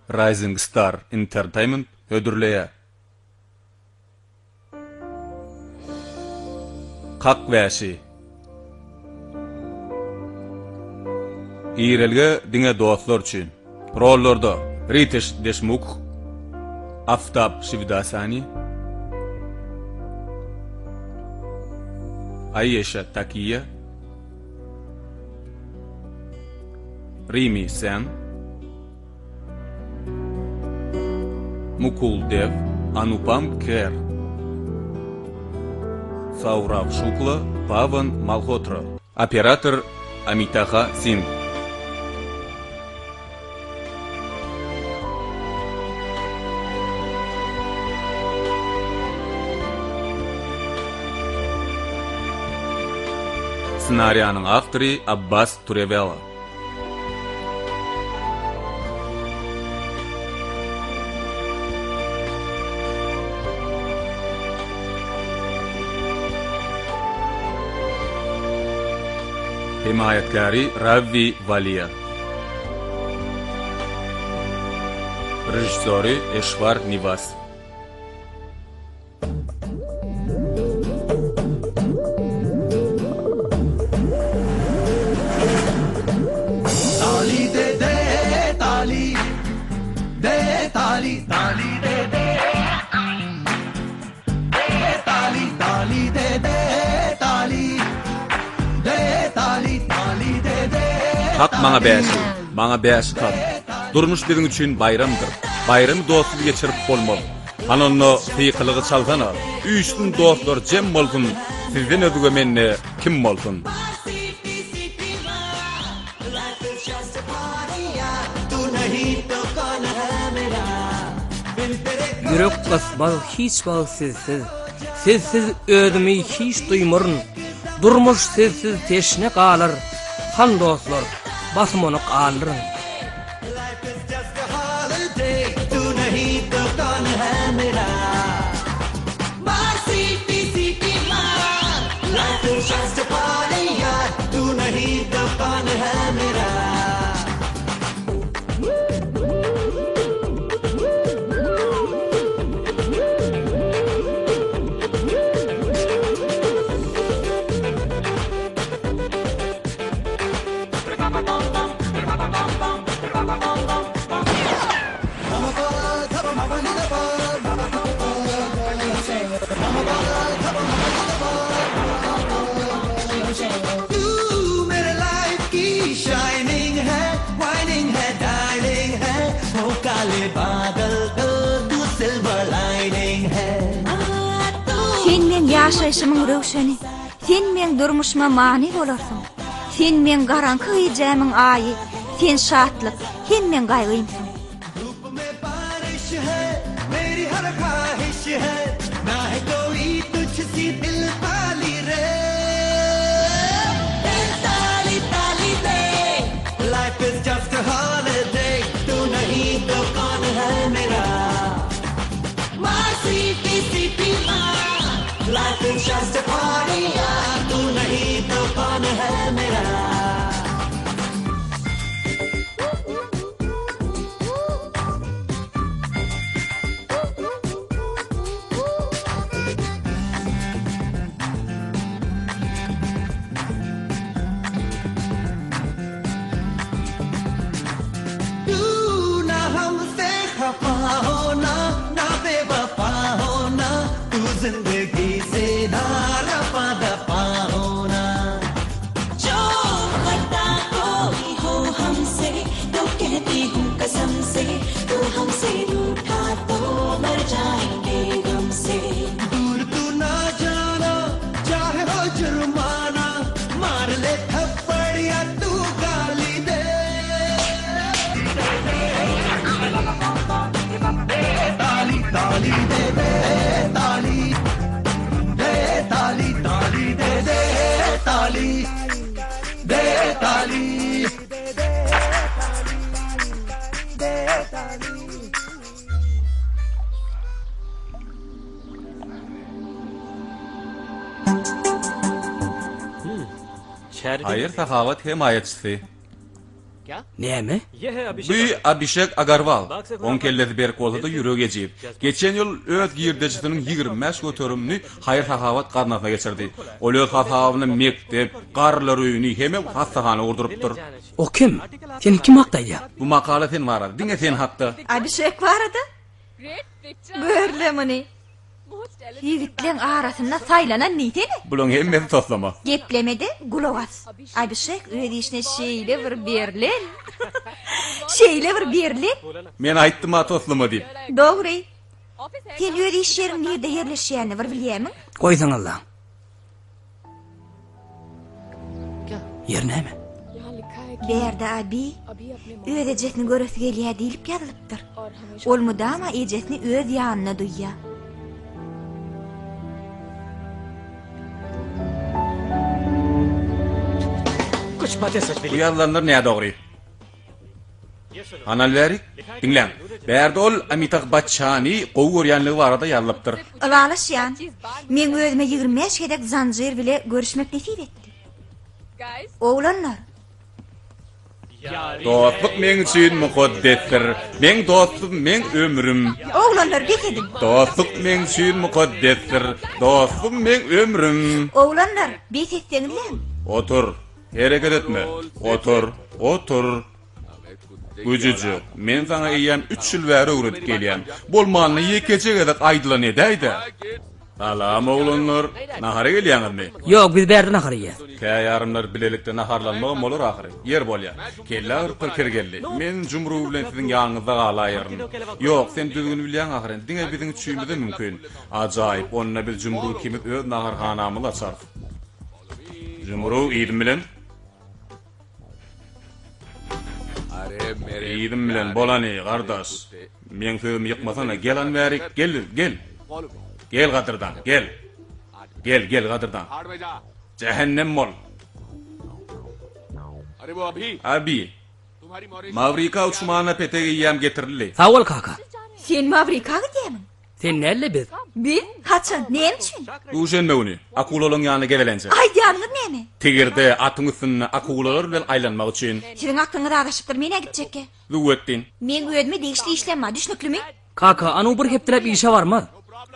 Rising Star Entertainment hödürleýär. Kak wäşi. Girelge diňe dostlar üçin. Rollarda, Riteş Deşmukh, Aftab Şiwdasani, Aýeşa Takiýa, Rimi Sen, Mukul Dew, Anupam Kher, Saurav Şukla, Pawan Malhotra. Operator Amitaha Singh. Ssenariýanyň awtory Abbas Turewela. Hemaýatkäri Rawwi Waliýa. Režissýory Eşwar Niwas. Kak maňa bäşi, maňa bäşi kak. Durmuş biziň üçin baýramdyr. Baýramy dostsuz geçirip bolmaz. Hany onda sykylygy çalsana. Üýşsün dostlar jem bolsun, Sizden özge mende kim bolsun. Ýürek gysmaz hiç wagt sizsiz, Sizsiz özümi hiç duýmaryn. Durmuş sizsiz teşne galar, Han dostlar, basym ony galdyryň. Sen meň ýaşaýşymyň röwşeni, Sen meň durmuşyma many bolarsyň. Sen meň garaňky gijämiň aýy, Sen şatlyk, hem meň gaýgymsyň. Haýyr-sahawat hemaýatçysy. Näme? Bu Abişek Agarwal. Oň kellesi berk bolsa-da ýüregi ejiz. Geçen ýyl öz girdejisiniň 25 göterimini haýyr-sahawat gaznasyna geçirdi. Ol öz hasabyna mekdep, garrylar öýüni hemem hassahana gurdurypdyr. O kim? Sen kim hakda aýdýaň? Bu makala sen barada, diňe sen hakda. Abişek barada? Gör-le muny. Ýigitleň arasynda saýlanan diýsene. Bulaň hemmesi toslama. Geplemede gulak as. Abişek öz işine şeýle bir berlen. Şeýle bir berlen. Men aýtdym-a toslama diýip. Dogry. Sen öz iş ýeriň nirde ýerleşýänini bir bilýämiň? Goýsaňyzla. Ýeri näme? Bärde Abi öz ejesini göresi gelýär diýlip ýazylypdyr. Ol mydama ejesini öz ýanynda duýýar. Bu ýazylanlar nädogry. Hany al bärik? Diňläň. Bärde ol Amitabh Baççany gowy görýänligi barada ýazylypdyr. Ylalaşýan. Meň özüme 25 gezek Zanjir bile görüşmek nesip etdi. Oglanlar. Dostluk meň üçin mukaddesdir. Meň dostum meň ömrüm. Oglanlar bes ediň. Dostluk meň üçin mukaddesdir. Dostum meň ömrüm. Oglanlar bes etseňizläň. Otur. Hereket etme. Otur. Otur. Güjüjek, men saňa eýýäm üç ýyl bäri öwredip gelýän. Bolmanda ýekeje gezek aýdylan edäý-dä. Salam, oglanlar. Nahara gelýäňizmi? Ýok, biz bärde nahar iýýäs. Käýarymlar bilelikde naharlanmagam bolar ahyry. Ýer bolýa. Kelle agyryp bir kir geldi. Men Jumru bilen siziň ýanyňyzda galaýaryn. Ýok, sen düzgüni bilýäň ahyryn. Diňe biziň üçimize mümkin. Ajaýyp, onda biz Jumru ikimiz öz naharhanamyzy açarys. Jumru, yzym bilen. Yzym bilen bolany, gardaş. Meň sözümi ýykmasana, gel an bärik, gel, gel. Gel gadyrdan, gel. Gel, gel gadyrdan. Jähennem bol. Abi. Mawrika uçmana petek eýýäm getirildi. Sag bol kaka. Sen Mawrika gidýämiň? Sen nälle biz? Biz? Haçan? Näme üçin? Duşenbe güni, akulalaryň ýanyna gezelenje. Aýdýanyňyz näme? Tigirde, atyň üstünde akulalar bilen aýlanmak üçin. Siziň aklyňyz azaşypdyr, men-ä gitjekge. Züwwetdin. Meň özüme degişli işlem bar, düşnüklimi? Kaka, Anu bir hepdeläp işe barmaz.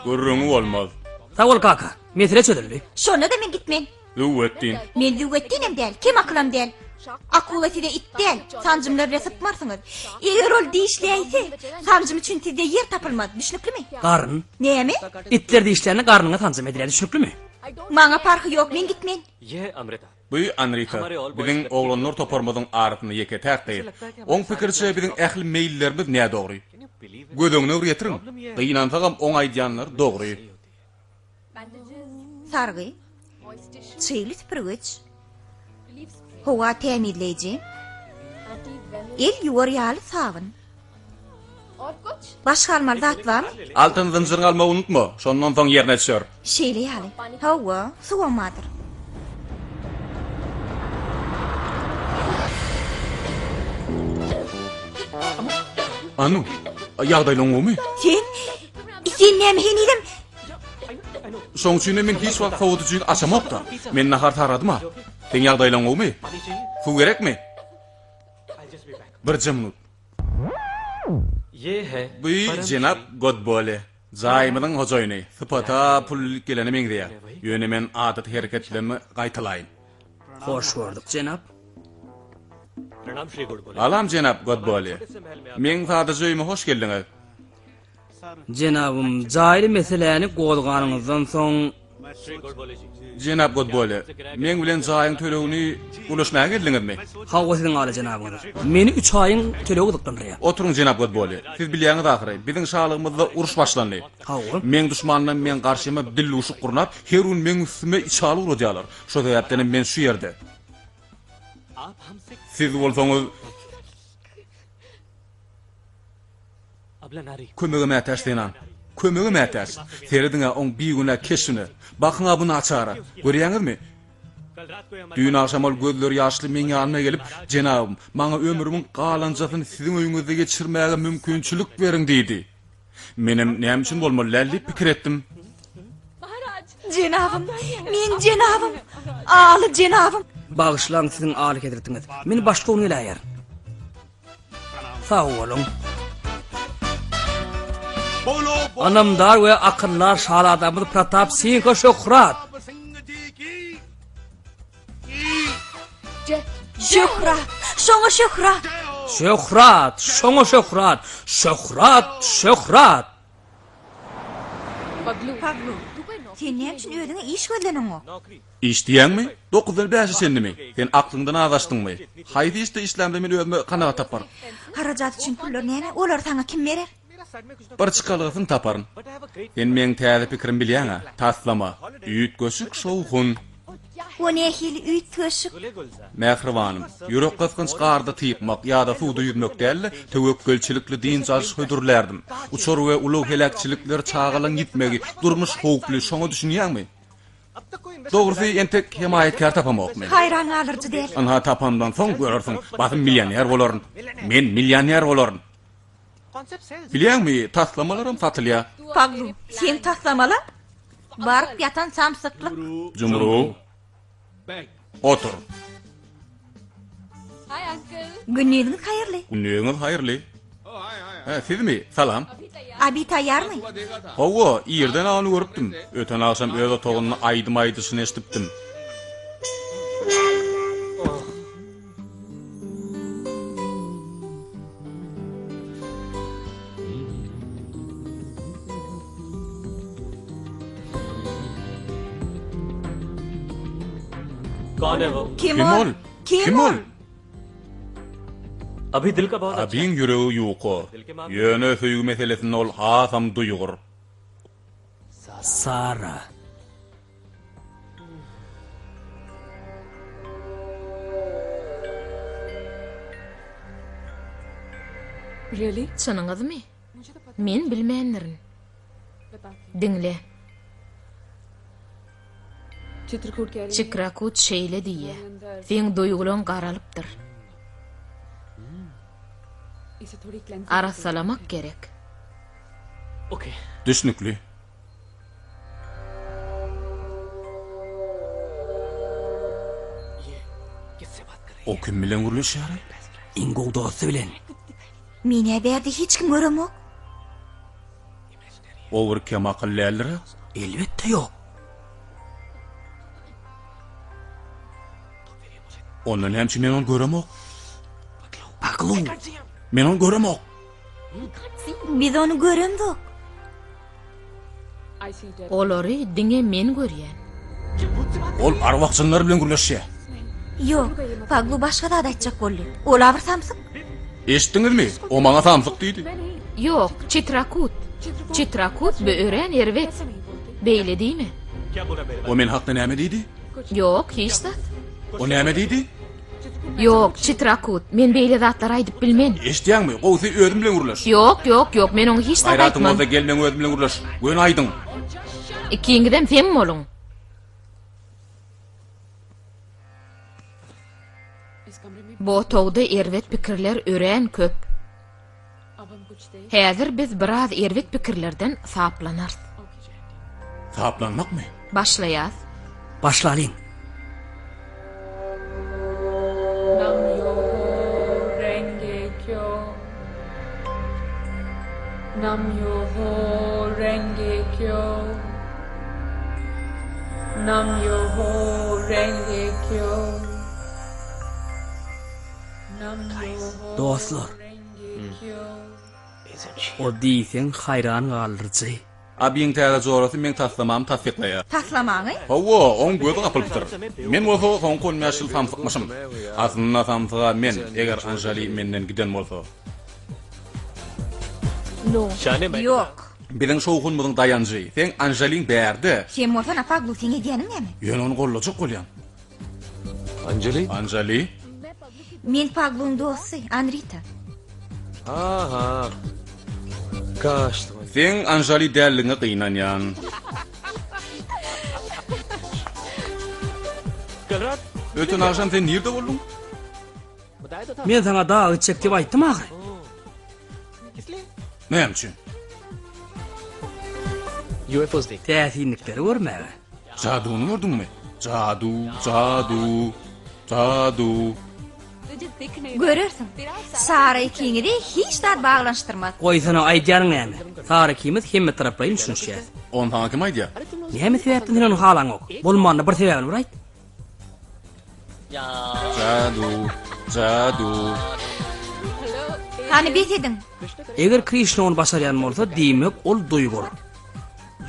Gürrüňi bolmaz. Sag bol kaka, mesele çözüldi. Şonda-da men gitmen. Züwwetdin. Men Züwwetdinem däl, kem akylam däl. Akula size it däl, sanjymlar bile sypmarsyňyz. Eger ol dişläýse, sanjym üçin sizde ýer tapylmaz, düşnüklimi? Garyn. Näme? Itler dişlände garnyňa sanjym edilýär, düşnüklimi? Maňa parhy ýok, men gitmen. Bu Anrita, biziň oglanlar toparymyzyň arasynda ýeke-täk gyz. Oň pikiriçe biziň ähli meýillerimiz nädogry. Göz öňüne bir getiriň, gynansagam oň aýdýanlary dogry. Sargy, çygly süpürgiç, howa tämizleýji, el ýuwar ýaly sabyn. Başga almaly zat barmy? Altyn zynjyryňy almagy unutma, şondan soň ýerine düşer. Şeýle ýaly. Hawa, suwam bardyr. Anu, ýagdaýlaň gowumy? Sen, sen näme henizem Şoň üçinem men hiç wagt sowadyjyny açamok-da. Men nahar saradym-a. Seň ýagdaýlaň gowumy? Suw gerekmi? Birje minut. Bu jenap Godbole. Jaýymyzyň hojaýyny. Sypata pul gelene meňzeýär. Ýöne men adaty hereketlerimi gaýtalaýyn. Hoş gördük, jenap. Salam, jenap Godbole. Meň sadaja öýüme hoş geldiňiz. Jenabym, jaýly meseläni gozganyňyzdan soň... Jenap Godbole, meň bilen jaýyň tölegini gürleşmäge geldiňizmi? Hawa, siziň aly jenabyňyz. Meni üç aýyň tölegi gyzyklandyrýar. Oturyň, jenap Godbole. Siz bilýäňiz ahyry, biziň şalygymyzda uruş başlandy. Hawa. Meň duşmanlarym meň garşyma dilluşuk gurnap, her gün meň üstüme içaly ugradýarlar. Şo sebäpdenem men şu ýerde. Siz bolsaňyz... Kömege mätäç zenan. Kömege mätäç. Serediň-ä oň bigünä keşbine. Bakyň-a bu naçara. Görýäňizmi? Düýn agşam ol gözleri ýaşly meň ýanyma gelip, Jenabym, maňa ömrümiň galanjasyny siziň öýüňizde geçirmäge mümkinçilik beriň diýdi. Menem näme üçin bolmaly däl diýip pikir etdim. Jenabym, meň jenabym, aly jenabym. Bagyşlaň siziň aly hezretiňiz. Men başga gün geläýerin. Sag boluň. Ynamdar we akyldar şazadamyz Pratap Singha şöhrat! Şöhrat! Şoňa şöhrat! Şöhrat! Şoňa şöhrat! Şöhrat! Şöhrat! Paglu, sen näme üçin özüňe iş gözleniňok? Iş diýýäňmi? Dokuzdan bäşe çenlimi? Sen aklyňdan azaşdyňmy? Haýsy işde işlämde men özüme kanagat taparyn? Harajat üçin pullar näme? Olary saňa kim berer? Bir çykalgasyny taparyn. Sen meň täze pikirimi bilýäň-ä? Taslama. Üýtgeşik şowhun. O nähili üýtgeşik? Mähribanym, ýürek gysgynç garda typmak ýa-da suwda ýüzmek däl-de, töwekgelçilikli dynç alyş hödürlärdim. Uçar we ulag heläkçilikleri, çagalaň ýitmegi, durmuş howply, şoňa düşünýäňmi? Dogrusy, entek hemaýatkär tapamok men. Haýran galyryjy däl. Ynha, tapamdan soň görersiň, basym millioner bolaryn. Men millioner bolaryn. Bilýäňmi, taslamalaram satylýar. Paglu, seň taslamalaň? Baryp ýatan samsyklyk. Jumru, otur. Gündiziňiz haýyrly. Gündiziňiz haýyrly. Hä, sizmi? Salam. Abi taýýarmy? Hawa, irden ony görüpdim. Öten agşam öz otagynda aýdym aýdyşyny eşidipdim. Kim ol? Kim ol? Abiň ýüregi ýuka. Ýöne söýgi meselesinde ol hasam duýgur. Sara. Çynyňyzmy? Men bilmändirin. Diňle. Çikrakut şeýle diýýär, Seň duýgulaň garalypdyr. Arassalamak gerek. Düşnükli. O kim bilen gürleşýär? Iň gowy dosty bilen. Men-ä bärde hiç kim göremok. O bir kemakyl däldir-ä? Elbetde ýok. Onda näme üçin men ony göremok? Paglu. Men ony göremok. Biz ony göremzok. Olary diňe men görýän. Ol arwah-jynlar bilen gürleşýär. Ýok, Paglu başga zat aýtjak boldy. Ol-a bir samsyk. Eşitdiňizmi? O maňa samsyk diýdi. Ýok, Çitrakut. Çitrakut bu örän erbet. Beýle diýme. O men hakda näme diýdi? Ýok, hiç zat. O näme diýdi? Ýok, Çitrakut, men beýle zatlary aýdyp bilmen. Eşidýäňmi? Gowusy özüm bilen gürleş. Ýok, ýok, ýok, men oňa hiç zat Gaýratyň aýtman. bolsa gel meň özüm bilen gürleş. Göni aýdyň. Ikiňizem sem boluň. Bu otagda erbet pikirler örän köp. Häzir biz biraz erbet pikirlerden saplanarys. Saplanmakmy? Başlaýas. Başlalyň. Dostlar. O diýseň haýran galdyryjy. Abiň täze jorasy meň taslamamy tassyklaýar. Taslamaňy? Hawa, oň gözi gapylypdyr. Men bolsa soňky on bäş ýyl samsykmyşym. Aslynda samsyg-a men, eger Anžali menden giden bolsa. Ýok. Biziň şowhunymyzyň daýanjy, seň Anžaliň bärde. Sem bolsana, Paglu, seň edýäniň näme? Ýöne ony gollajak bolýan. Anjali? Anjali? Men Pagluň dosty, Anrita. Ha, ha. Kaş. Seň Anjali däldigiňe gynanýan. Öten agşam sen nirde bolduň? Men saňa daga gitjek diýip aýtdym ahyry. Näme üçin? Täsinlikleri görmäge. Jaduny gördüňmi? Jadu, jadu, jadu. Görersiň, Sara ikiňizi hiç zat baglanyşdyrmaz. Goýsana, aýdýanyň näme? Sara ikimiz hemmetaraplaýyn düşünişýäs. Ony saňa kim aýdýar? Näme sebäpden sen ony halaňok? Bolmanda bir sebäbini bir aýt. Jadu, jadu. Hany bes ediň. Eger Krişna ony başarýan bolsa, diýmek ol duýgur.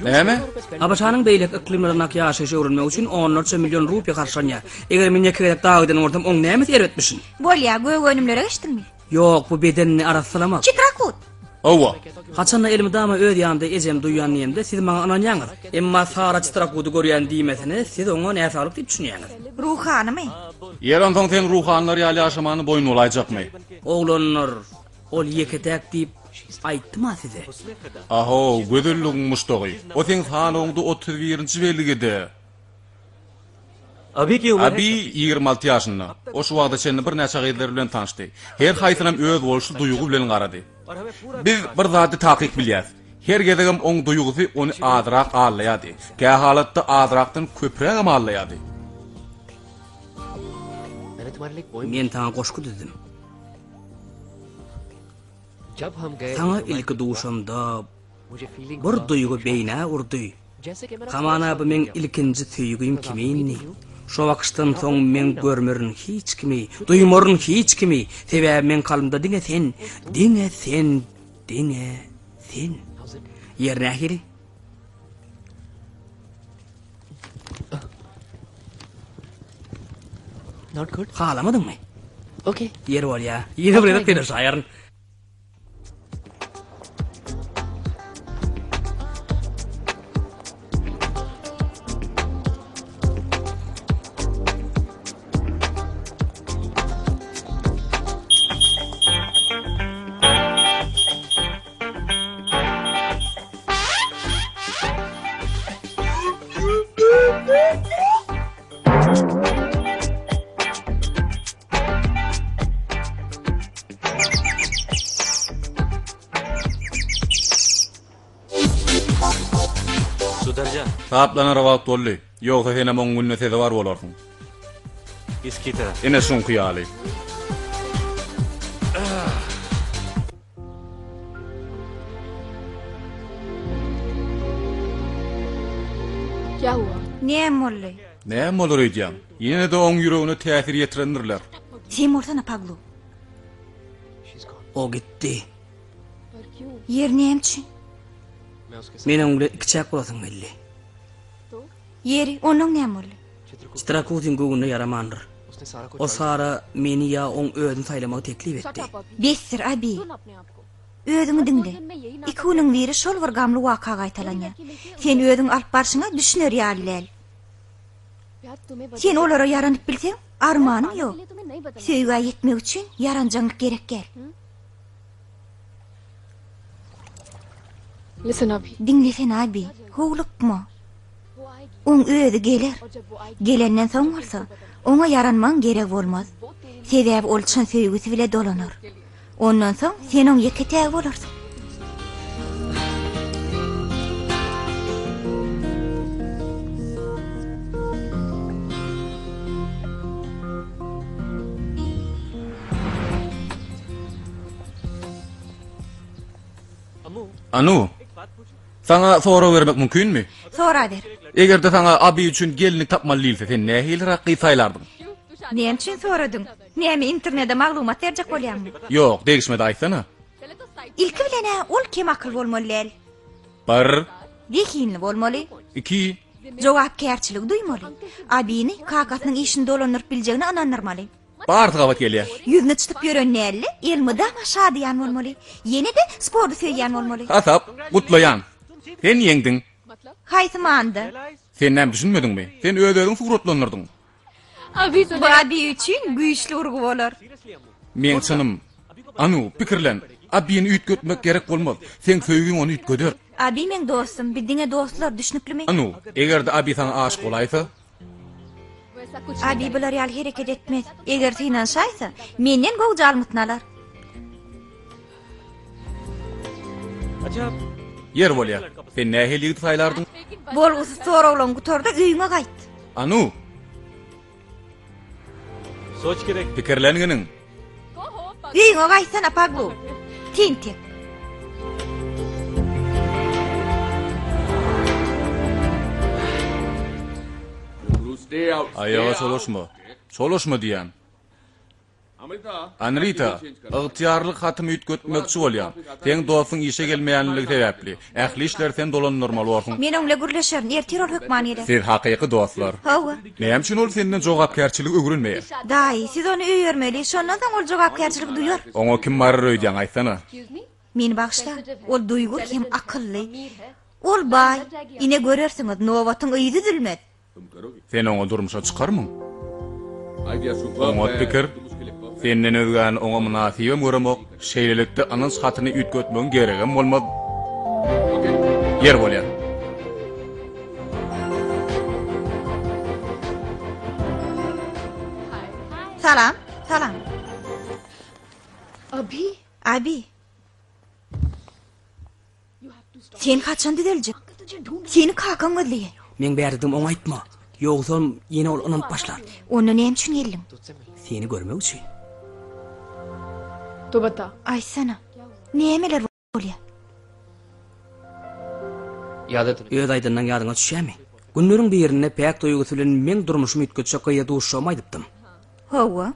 Näme? ABŞ-nyň beýleki yklymlaryndaky ýaşaýşy öwrenmek üçin onlarça million rupiýa harçlanýar. Eger men ýeke gezek daga giden bolsam, oň nämesi erbetmişin? Bolýa, gök önümlere geçdiňmi? Ýok, bu bedenini arassalamak. Çitrakut! Hawa. Haçanda elmydama öz ýanymda ejemi duýýan diýemde, siz maňa ynanýaňyz. Emma Sara Çitrakudy görýän diýmesine, siz oňa näsaglyk diýip düşünýäňiz. Ruhanymy? Ýer onsoň sen ruhanylar ýaly ýaşamany boýun bolaýjakmy? Oglanlar, ol ýeke-täk diýip aýtdym-a size. Ahow, gözelligiň muşdagy. O seň sanawyňda 31-nji belgide. Abi 26 ýaşynda. O şu wagta çenli birnäçe gyzlar bilen tanyşdy. Her haýsynam özboluşly duýgy bilen garady. Biz bir zady takyk bilýäs. Her gezegem oň duýgusy ony azrak aldaýardy. Kähalatda azrakdan köprägem aldaýardy. Men saňa goşgy düzdüm. Saňa ilki duşamda bir duýgy beýnä urdy. Hamana bu meň ilkinji söýgim kimindi. Şo bakyşdan soň men görmerin hiç kimi, duýmaryn hiç kimi, sebäbi meň kalbymda diňe sen, diňe sen, diňe sen. Ýer nähili? Halamadyňmy? Ýeri bolýa. Ýene bir gezek synanyşaýaryn. Taplanara wagt boldy. Ýogsa senem oň gününe sezewar bolarsyň. Ine şuňky ýaly. Näme boldy? Näme bolar öýdýäň? Ýene-de oň ýüregine täsir ýetirendirler. Sen bolsana, Paglu. O gitdi. Ýeri näme üçin? Men oň bilen ikiçäk bolasym geldi. Ýeri, onnoň näme boldy? Strakutyň göwnüne ýaramandyr. O Sara meni ýa oň özüni saýlamagy teklip etdi. Besdir, Abi. Özüňi diňle. Iki günüň biri şol bir gamly waka gaýtalanýar. Sen özüňi alyp barşyňa düşüner ýaly däl. Sen olara ýaranyp bilseň, armanyň ýok. Söýgä ýetmek üçin ýaranjaňlyk gerek däl. Diňlesene, Abi, howlukma. Oň özi geler. Gelenden soň bolsa, oňa ýaranmagyň geregi bolmaz. Sebäbi ol çyn söýgüsi bile dolanar. Ondan soň sen oň ýeke-tägi bolarsyň. Anu, saňa sorag bermek mümkinmi? Soraber. Eger-de saňa Abi üçin gelinlik tapmaly diýilse, sen nähiliräk gyz saýlardyň? Näme üçin soradyň? Näme internede maglumat berjek bolýaňmy? Ýok, degişmede aýtsana. Ilki bilen-ä ol kemakyl bolmaly däl. Bir. Zehinli bolmaly. Iki. Jogapkärçiligi duýmaly. Abini kakasynyň işini dolandyryp biljegine ynandyrmaly. Barysy gabat gelýär. Ýüzüni çytyp ýören däl-de, elmydama şadyýan bolmaly. Ýene-de sporty söýýän bolmaly. Hasap, gutlaýan. Sen ýeňdiň. Haýsy manyda? Sen näme düşünmediňmi? Sen öz-özüňi suratlandyrdyň. Bu Abi üçin güýçli urgy bolar. Meň çynym. Anu, pikirlen. Abini üýtgetmek gerek bolmaz. Seň söýgiň ony üýtgeder. Abi meň dostum, biz diňe dostlar, düşnüklimi? Anu, eger-de Abi saňa aşyk bolaýsa? Abi bular ýaly hereket etmez. Eger synanyşaýsa, menden gowja almytyny alar. Ýer bolýar. Sen nähili ýigit saýlardyň? Bolgusyz soraglaryňy gutar-da, öýüňe gaýt. Anu! Pikirlenginiň. Öýüňe gaýtsana, Paglu. Tentek. Aýaga çolaşma. Çolaşma diýýän. Anrita, ygtyýarlyk hatymy üýtgetmekçi bolýan. Seň dostuň işe gelmeýänligi sebäpli, ähli işleri sen dolandyrmaly borsuň. Men oň bilen gürleşerin, ertir ol hökman geler. Siz hakyky dostlar. Hawa. Näme üçin ol senden jogapkärçiligi öwrenmeýär? Daýy, siz ony öýermeli, şondan soň ol jogapkärçiligi duýar. Oňa kim barar öýdýäň, aýtsana? Meni bagyşla, ol duýgur hem akylly. Ol baý, ine görersiňiz, nobatyň yzy üzülmez. Sen oňa durmuşa çykarmyň? Oňat pikir. Senden özgäni oňa mynasybem göremok. Şeýlelikde ynanç hatyny üýtgetmegiň geregem bolmaz. Ýer bolýar. Salam, salam. Abi. Abi. Sen haçan düzeljek? Seni kakaň gözleýär. Meň bärdedigimi oňa aýtma. Ýogsam ýene ol ynanyp başlar. Onda näme üçin geldiň? Seni görmek üçin. Aýtsana, nämeler bolýar? Öz aýdanyň ýadyňa düşýärmi? Günleriň birinde päk duýgusy bilen meň durmuşymy üýtgetjek gyza duşjagymy aýdypdym. Hawa.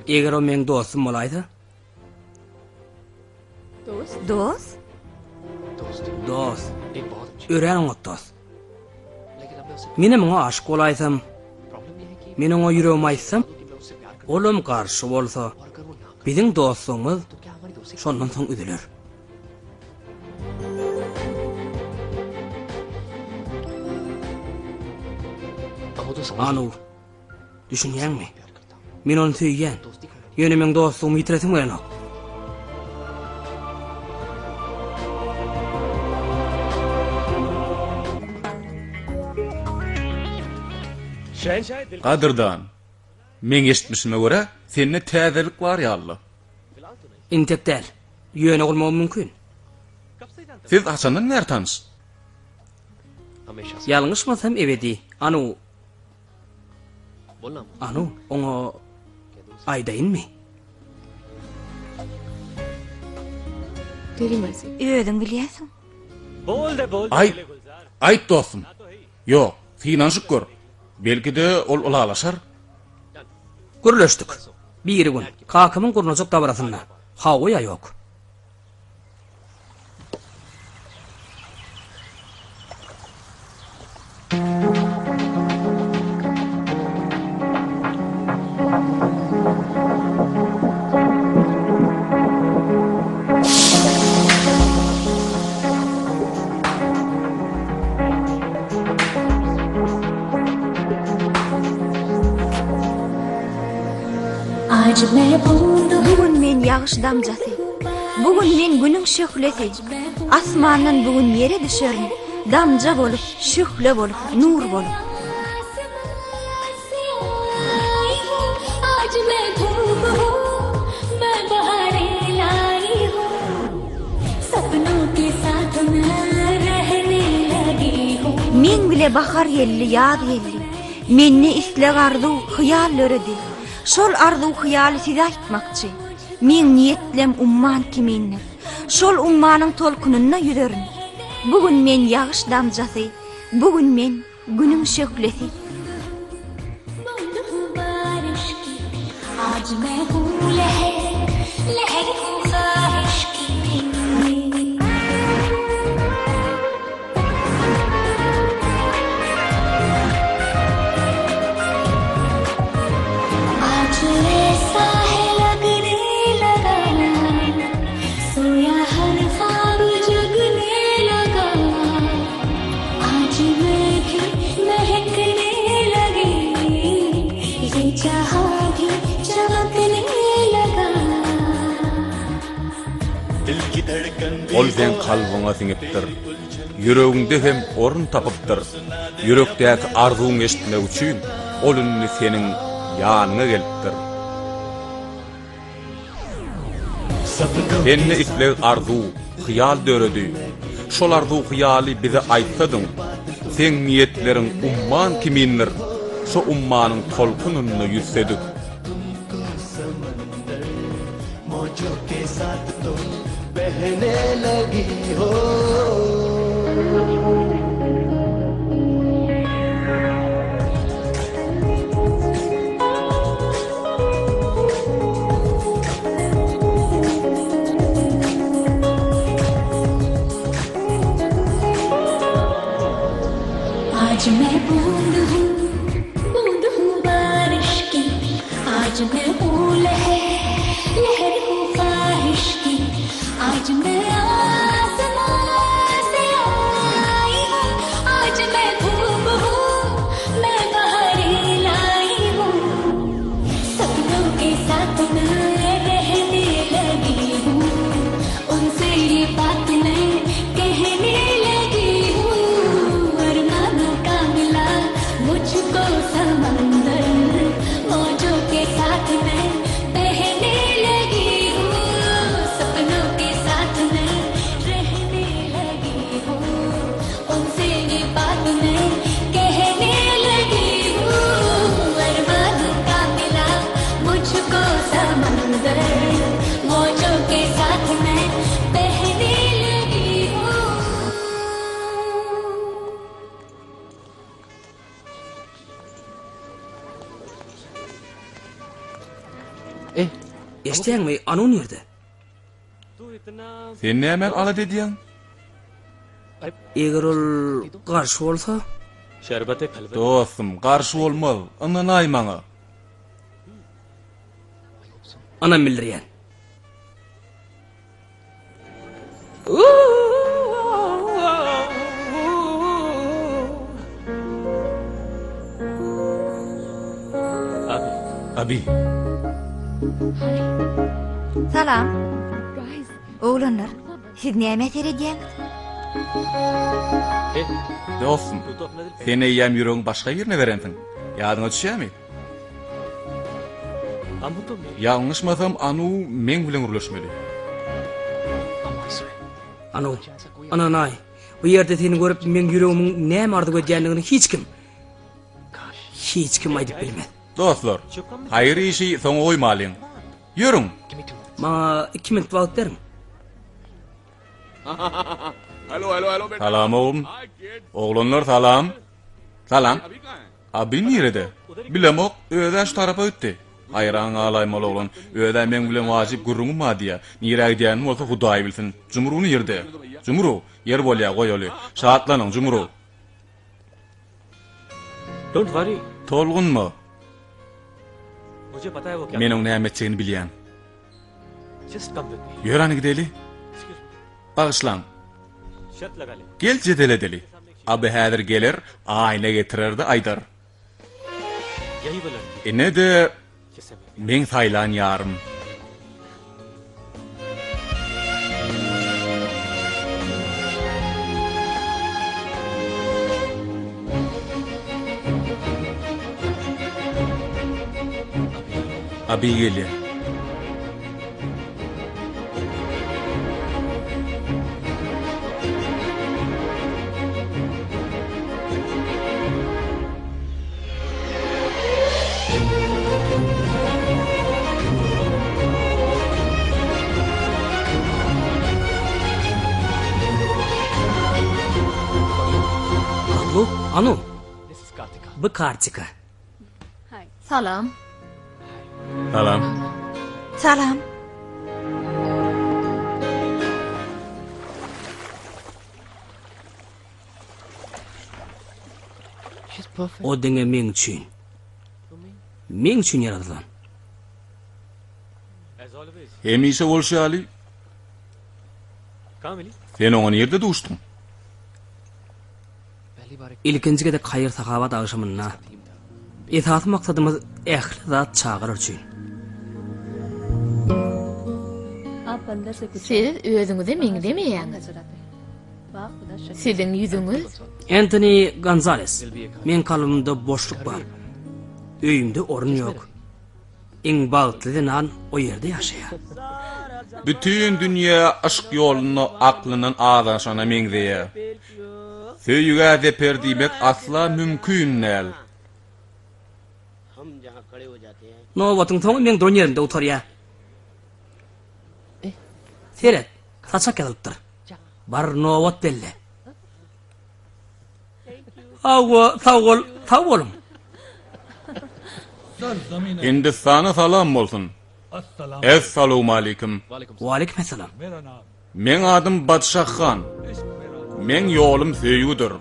Eger o meň dostum bolaýsa? Dost? Dost. Örän oňat dost. Menem oňa aşyk bolaýsam, men oňa ýüregimi aýtsam, olam garşy bolsa, biziň dostlugymyz şondan soň üzüler. Anu, Düşünýäňmi? Men ony söýýän. Ýöne meň dostlugymy ýitiresim gelenok. Gadyrdan, meň eşitmişime görä, sende täzelik bar ýaly-la. Entek däl. Ýöne bolmagy mümkin. Siz haçandan bäri tanyş? Ýalňyşmasam ebedi. Anu, Anu, oňa aýdaýynmy? Özüň bilýärsiň. Aýt, aýt dostum. Ýok, synanyşyp gör. Belki-de ol ylalaşar. Gürleşdik. Birigün, kakamyň gurnajak dabarasynda. Hawa ýa ýok? Bu gün men ýagyş damjasy. Bu gün men günüň şöhlesi. Asmandan bu gün ýere düşerin. Damja bolup, şöhle bolup, nur bolup. Meň bile bahar geldi, ýaz geldi. Mende isleg-arzuw, hyýal döredi. Şol arzuw-hyýaly size aýtmakçy. Meň niýetlem umman kimindir. Şol ummanyň tolkunynda ýüzerin. Bu gün men ýagyş damjasy, bu gün men Günüň şöhlesi. Ol seň kalbyňa siňipdir. Ýüregiňde hem orun tapypdyr. Ýürekdäki arzuwyňy eşitmek üçin ol indi seniň ýanyňa gelipdir. Sende isleg-arzuw, hyýal döredi. Şol arzuw-hyýaly bize aýtsadyň. Seň niýetleriň umman kimindir. şo ummanyň tolkunynda ýüzsedik. Eşidýäňmi, Anu nirde? Sen nämäni alada edýäň? Eger ol garşy bolsa? Dostum, garşy bolmaz, ynanaý maňa. Ynam bildirýän. Abi. Salam. Oglanlar, siz nämä seredýäňiz? Dostum, sen eýýäm ýüregiňi başga birine berensiň. Ýadyňa düşýärmi? Ýalňyşmasam, Anu meň bilen gürleşmeli. Anu, ynanaý, bu ýerde seni görüp meň ýüregimiň näme arzuw edýändigini hiç kim, hiç kim aýdyp bilmez. Dostlar, haýyr işi soňa goýmalyň. Ýörüň! Maňa iki minut wagt beriň. Salam oglum. Oglanlar salam. Salam. Abi nirede? Bilemok, öz-ä şu tarapa gitdi. Haýran galaýmaly oglan, öz-ä meň bilen wajyp gürrüňim bar diýýä. Nirä gidýänini bolsa Hudaý bilsin. Jumru nirde? Jumru, ýer bolýa, goýaly. Şatlanyň, Jumru. Don't worry. Tolgunma. Mujhe pata hai wo kya. Men oň näme etjegini bilýän. Just come with me. Ýör hany gideli. Bagyşlaň. Şert laga le. Gel jedel edeli. Aby häzir geler, aýna getirer-de aýdar. Ýahi wo ladki. Ine-de Jisse main. meň saýlan ýarym. Abi gelýär. Anu, Anu. Bu Kartika. Salam. Salam. Salam. O diňe meň üçin. Meň üçin ýaradylan. Hemişe bolşy ýaly. Sen oňa nirde duşduň? Ilkinji gezek haýyr-sahawat agşamynda. Esasy maksadymyz ähli zat çagalar üçin. Siz özüňize meňzemeýäňiz. Siziň ýüzüňiz. Entoni Gonzales, Meň kalbymda boşluk bar. Öýümde orun ýok. Iň bagtly zenan o ýerde ýaşaýar. Bütin dünýä yşk ýolunda aklyndan azaşana meňzeýär. Söýgä zeper diýmek asla mümkin däl. Nobatyň soňy meň duran ýerimde gutarýar. Seret, saçak ýazylypdyr. Bar nobat belle. Hawa, sag bol, sag boluň. Hindistana salam bolsun. Essalawmaleýkim. Waleýkim essalam. Meň adym Badşah han. Meň ýolum söýgüdir.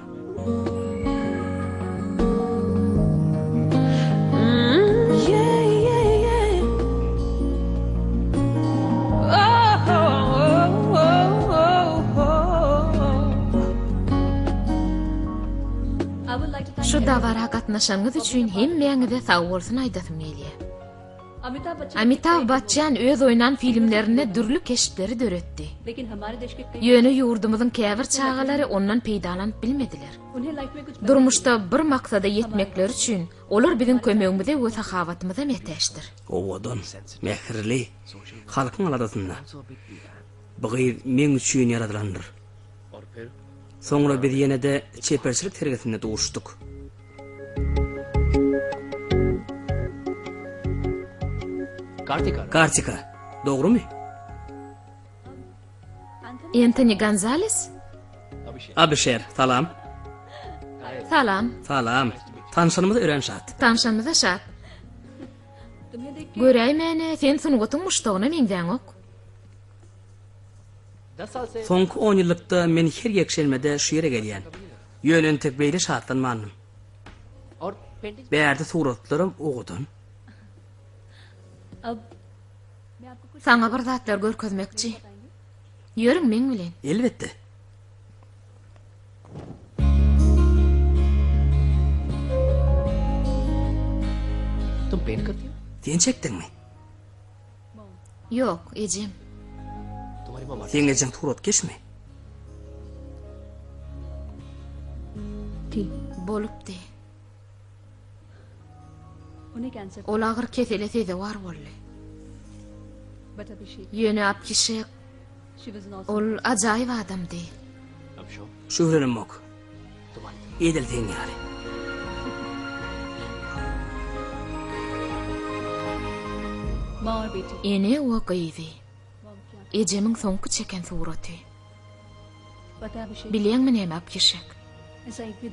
Şu dabara gatnaşanyňyz üçin hemmäňize sagbolsun aýdasym gelýär. Amitabh Baççan öz oýnan filmlerinde dürli keşpleri döretdi. Ýöne ýurdumyzyň käbir çagalary ondan peýdalanyp bilmediler. Durmuşda bir maksada ýetmekleri üçin olar biziň kömegimize we sahawatymyza mätäçdir. Owadan, mähirli, halkyň aladasynda. Bu gyz meň üçin ýaradylandyr. Soňra biz ýene-de çeperçilik sergisinde duşuşdyk. Kartika, dogrumy? Entoni Gonzales? Abişer, salam. Salam. Salam. Tanşanymyza örän şat. Tanşanymyza şat. Göräýmäne, sen sungatyň muşdagyna meňzäňok. Soňky on ýyllykda men her ýekşenbede şu ýere gelýän. Ýöne entek beýle şatlanmandym. Bärde suratlaram owadan. Saňa bir zatlar görkezmekçi. Ýörüň meň bilen. Elbetde. Sen çekdiňmi? Ýok, ejem. Seň ejeň suratkeşmi? Bolupdy. Ol agyr kesele sezewar boldy. Ýöne Abhişek, ol ajaýyp adamdy. Şübhelenemok. Edil seň ýaly. Ene we gyzy. Ejemiň soňky çeken suraty. Bilýäňmi näme, Abhişek?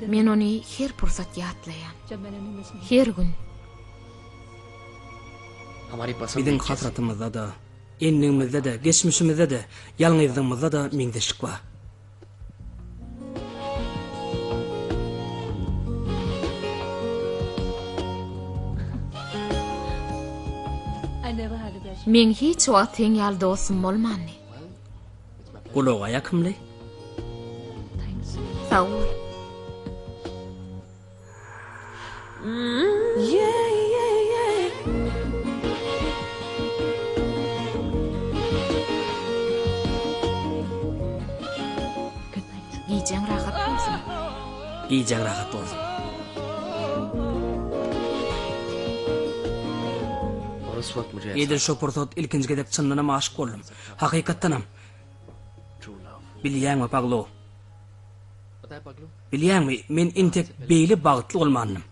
Men ony her pursat ýatlaýan. Her gün. Biziň hasratymyzda-da, endigimizde-de, geçmişimizde-de, ýalňyzlygymyzda-da meňzeşlik bar. Meň hiç wagt seň ýaly dostum bolmandy. Gulaga ýakymly. Sag bol. Gijäň rahat bolsun. Gijäň rahat bolsun. Edil şo pursat ilkinji gezek çyndanam aşyk boldum. Hakykatdanam. Bilýäňmi, Paglo? Bilýäňmi, men entek beýle bagtly bolmandym.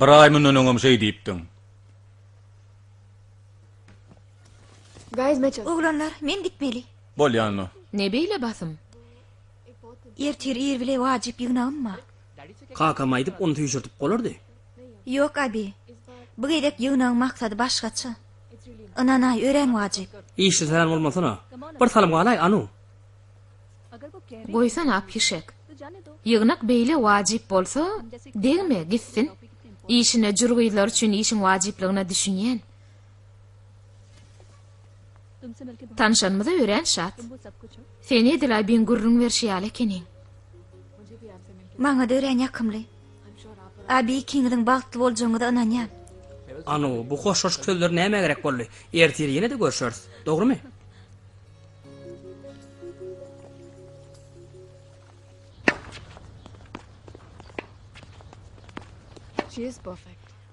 Bir aý mundan öňem şeý diýipdiň. Oglanlar, men gitmeli. Bolýa onda. Ne beýle basym? Ertir ir bile wajyp ýygnagym bar. Kakam aýdyp, ony süýşürdip bolardy. Ýok, abi. Bu gezek ýygnagyň maksady başgaça. Ynanaý, örän wajyp. Işli saýan bolmasana. Bir salym galaý, Anu. Goýsana, Abhişek. Ýygnak beýle wajyp bolsa, degme, gitsin. Işine jür gyzlar üçin işiň wajyplygyna düşünýän. Tanşanymyza örän şat. Sen edil Abiň gürrüň berşi ýaly ekeniň. Maňa-da örän ýakymly. Abi ikiňiziň bagtly boljagyňyza ynanýan. Anu, bu hoşlaşyk sözleri nämä gerek boldy? Ertir ýene-de görşeris. Dogrumy?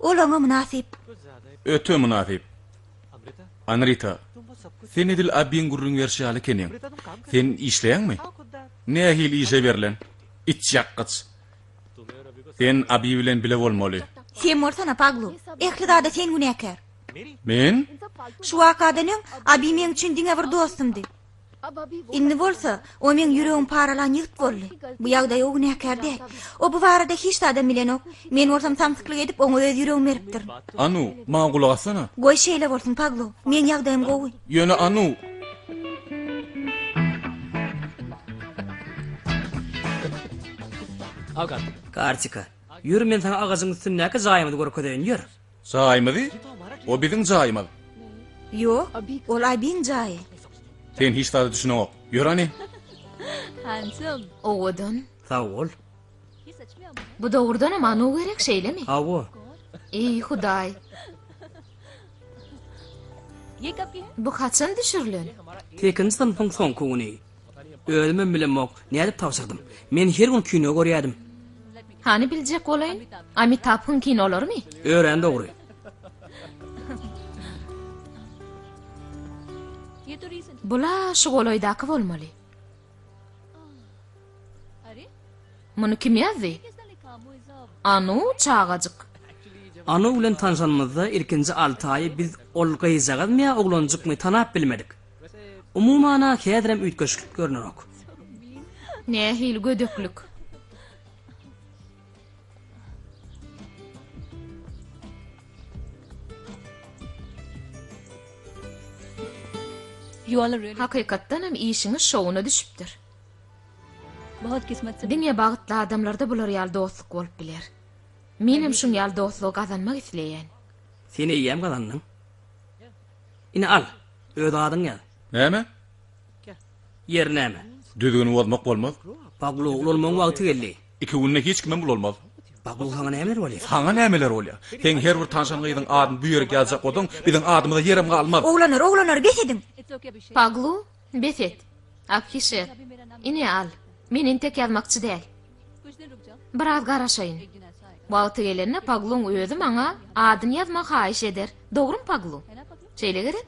Ol oňa mynasyp. Öte mynasyp. Anrita, sen edil Abiň gürrüň berşi ýaly ekeniň. Sen işleýäňmi? Nähili işe berlen? Içýakgyç. Sen Abi bilen bile bolmaly. Sen bolsana, Paglu. Ähli zada sen günäkär. Men? Şu wakadan öň Abi meň üçin diňe bir dostumdy. Indi bolsa, o meň ýüregimi paralan ýigit boldy. Bu ýagdaýa o günäkär däl. O bu barada hiç zadam bilenok. Men bolsam samsyklyk edip, oňa öz ýüregimi beripdirin. Anu, maňa gulak assana. Goý şeýle bolsun, Paglu. Meň ýagdaýym gowy. Ýöne Anu. Kartika, ýör men saňa agajyň üstündäki jaýymyzy görkezeýin, ýör. Jaýymyzy? O biziň jaýymyz. Ýok, ol Abiň jaýy. Sen hiç zada düşüneňok. Ýör hany. Owadan. Sag bol. Bu dogrudanam Anu gerek, şeýlemi? Hawa. Eý, Hudaý. Bu haçan düşürilen? Sekizinji synpyň soňky güni. Özümem bilemok, nädip tabşyrdym. Men her gün kino görýärdim. Hany biljek bolaýyn? Amitaphyň kinolarymy? Örän dogry. Bula şu golaýdaky bolmaly. Muny kim ýazdy? Anu çagajyk. Anu bilen tanşanymyzda ilkinji alty aýy biz ol gyzjagazmy ýa oglanjykmy tanap bilmedik. Umuman-a häzirem üýtgeşiklik görnenok. Nähili gödeklik. Hakykatdanam işiňiz şowuna düşüpdir. Diňe bagtly adamlarda bular ýaly dostluk bolup biler. Menem şuň ýaly dostlugy gazanmak isleýän. Sen eýýäm gazandyň. Ine al, öz adyňy ýaz. Näme? Ýeri näme? Düzgüni bozmak bolmaz. Paglu, ulalmagyň wagty geldi. Iki günde hiç kimem ulalmaz. Paglu, saňa nämeler bolýar? Saňa nämeler bolýar? Seň her bir tanşan gyzyň adyny bu ýerik ýazjak bolsaň, biziň adymyza ýerem galmaz. Oglanlar, oglanlar, bes ediň! Paglu, bes et. Abhişek, ine al. Men entek ýazmakçy däl. Biraz garaşaýyn. Wagty gelende Pagluň özi maňa adyny ýazmagy haýyş eder. Dogrumy Paglu? Şeýle gerek?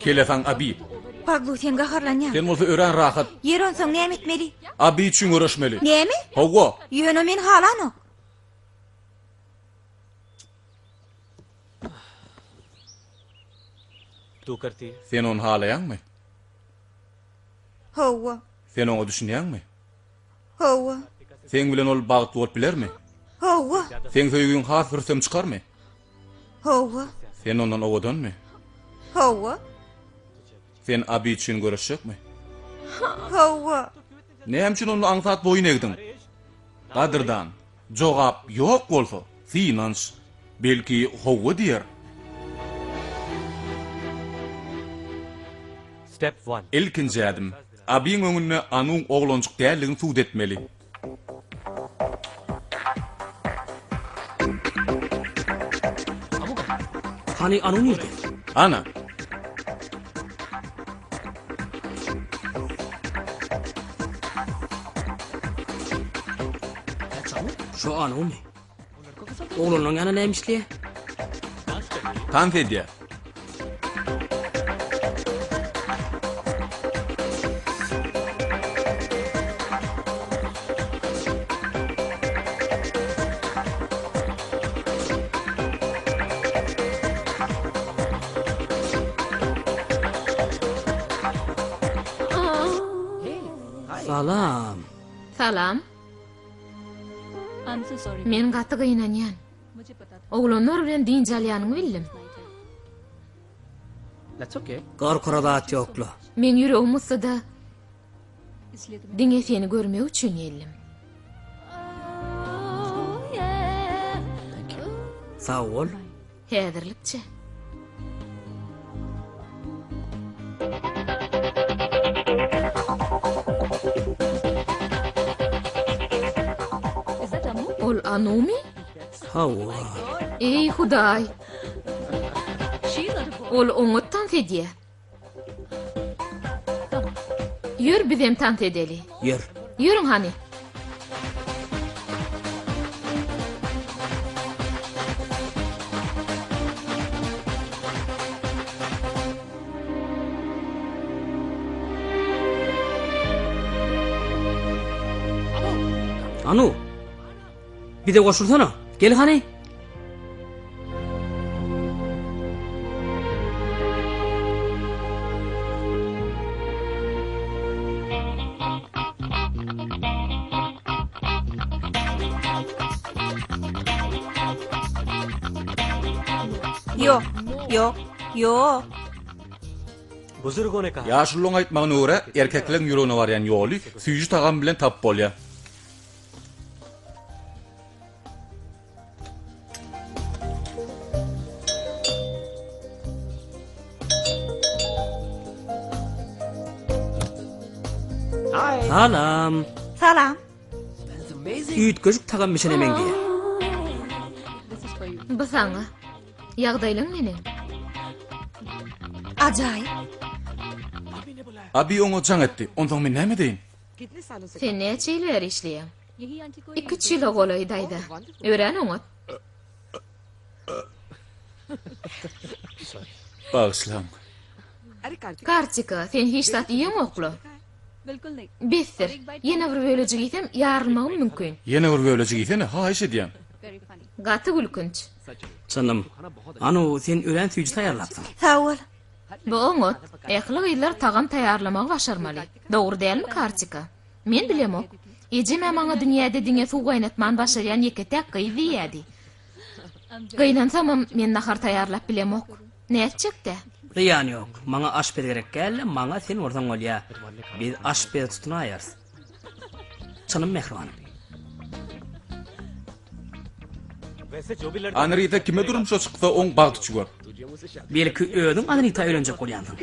Kelesaň Abi. Paglu sen gaharlanýaň. Sen bolsa örän rahat. Ýeri onsoň näme etmeli? Abi üçin göreşmeli. Näme? Hawa. Ýöne o meni halanok. Sen ony halaýaňmy? Hawa. Sen oňa düşünýäňmi? Hawa. Seň bilen ol bagtly bolup bilermi? Hawa. Seň söýgüň has rüstem çykarmy? Hawa. Sen ondan owadanmy? Hawa. Sen Abi üçin göreşjekmi? Hawa. Näme üçin onda aňsat boýun egdiň? Gadyrdan, jogap ýok bolsa, synanyş. Belki, hawa diýer. Ilkinji ädim, Abiň öňünde Anuň oglanjyk däldigini subut etmeli. Hany Anu nirde? Ana. Şu Anumy? Oglanlaryň ýanynda näme işleýär? Tans edýär. Salam. Salam. Men gaty gynanýan. Oglanlar bilen dynç alýanyňy bildim. Gorkara zat ýok-la. Meň ýüregim ussada diňe seni görmek üçin geldim. Sag bol. Häzirlikçe. Ol Anumy? Hawa. Eý, Hudaý! Ol oňat tans edýär. Ýör bizem tans edeli. Ýör. Ýörüň hany. Anu. Bize goşulsana. Gel hany. Ýok, ýok, ýok. Ýaşulularyň aýtmagyna görä, erkekleň ýüregine barýan ýoly süýji tagam bilen tapyp bolýar. Salam. Salam. Üýtgeşik tagam bişene meňzeýär. Bu saňa. Ýagdaýlaň neneň? Ajaýyp. Abi oňa jaň etdi. Onsoň men näme edeýin? Sen näçe ýyl bäri işleýäň? Iküç ýyla golaý, daýza. Örän oňat. Bagyşlaň. Kartika, sen hiç zat iýeňok-la. Besdir. Ýene bir bölejik iýsem, ýarylmagym mümkin. Ýene bir bölejik iýsene, haýyş edýän. Gaty gülkünç. Çynym. Anu, sen örän süýji taýýarlapsyň. Sag bol. Bu oňat. Ähli gyzlar tagam taýýarlamagy başarmaly. Dogry dälmi, Kartika? Men bilemok. Ejem-ä maňa dünýäde diňe suw gaýnatmany başarýan ýeke-täk gyz diýýädi. Gynansamam, men nahar taýýarlap bilemok. Nätjek-dä? Zyýany ýok. Maňa aşpez gerek däl-de, maňa sen bolsaň bolýa. Biz aşpez tutunaýarys. Çynym mähribanym. Anrita kime durmuşa çyksa, oň bagty çüwer. Belki özüň Anrita öýlenjek bolýansyň.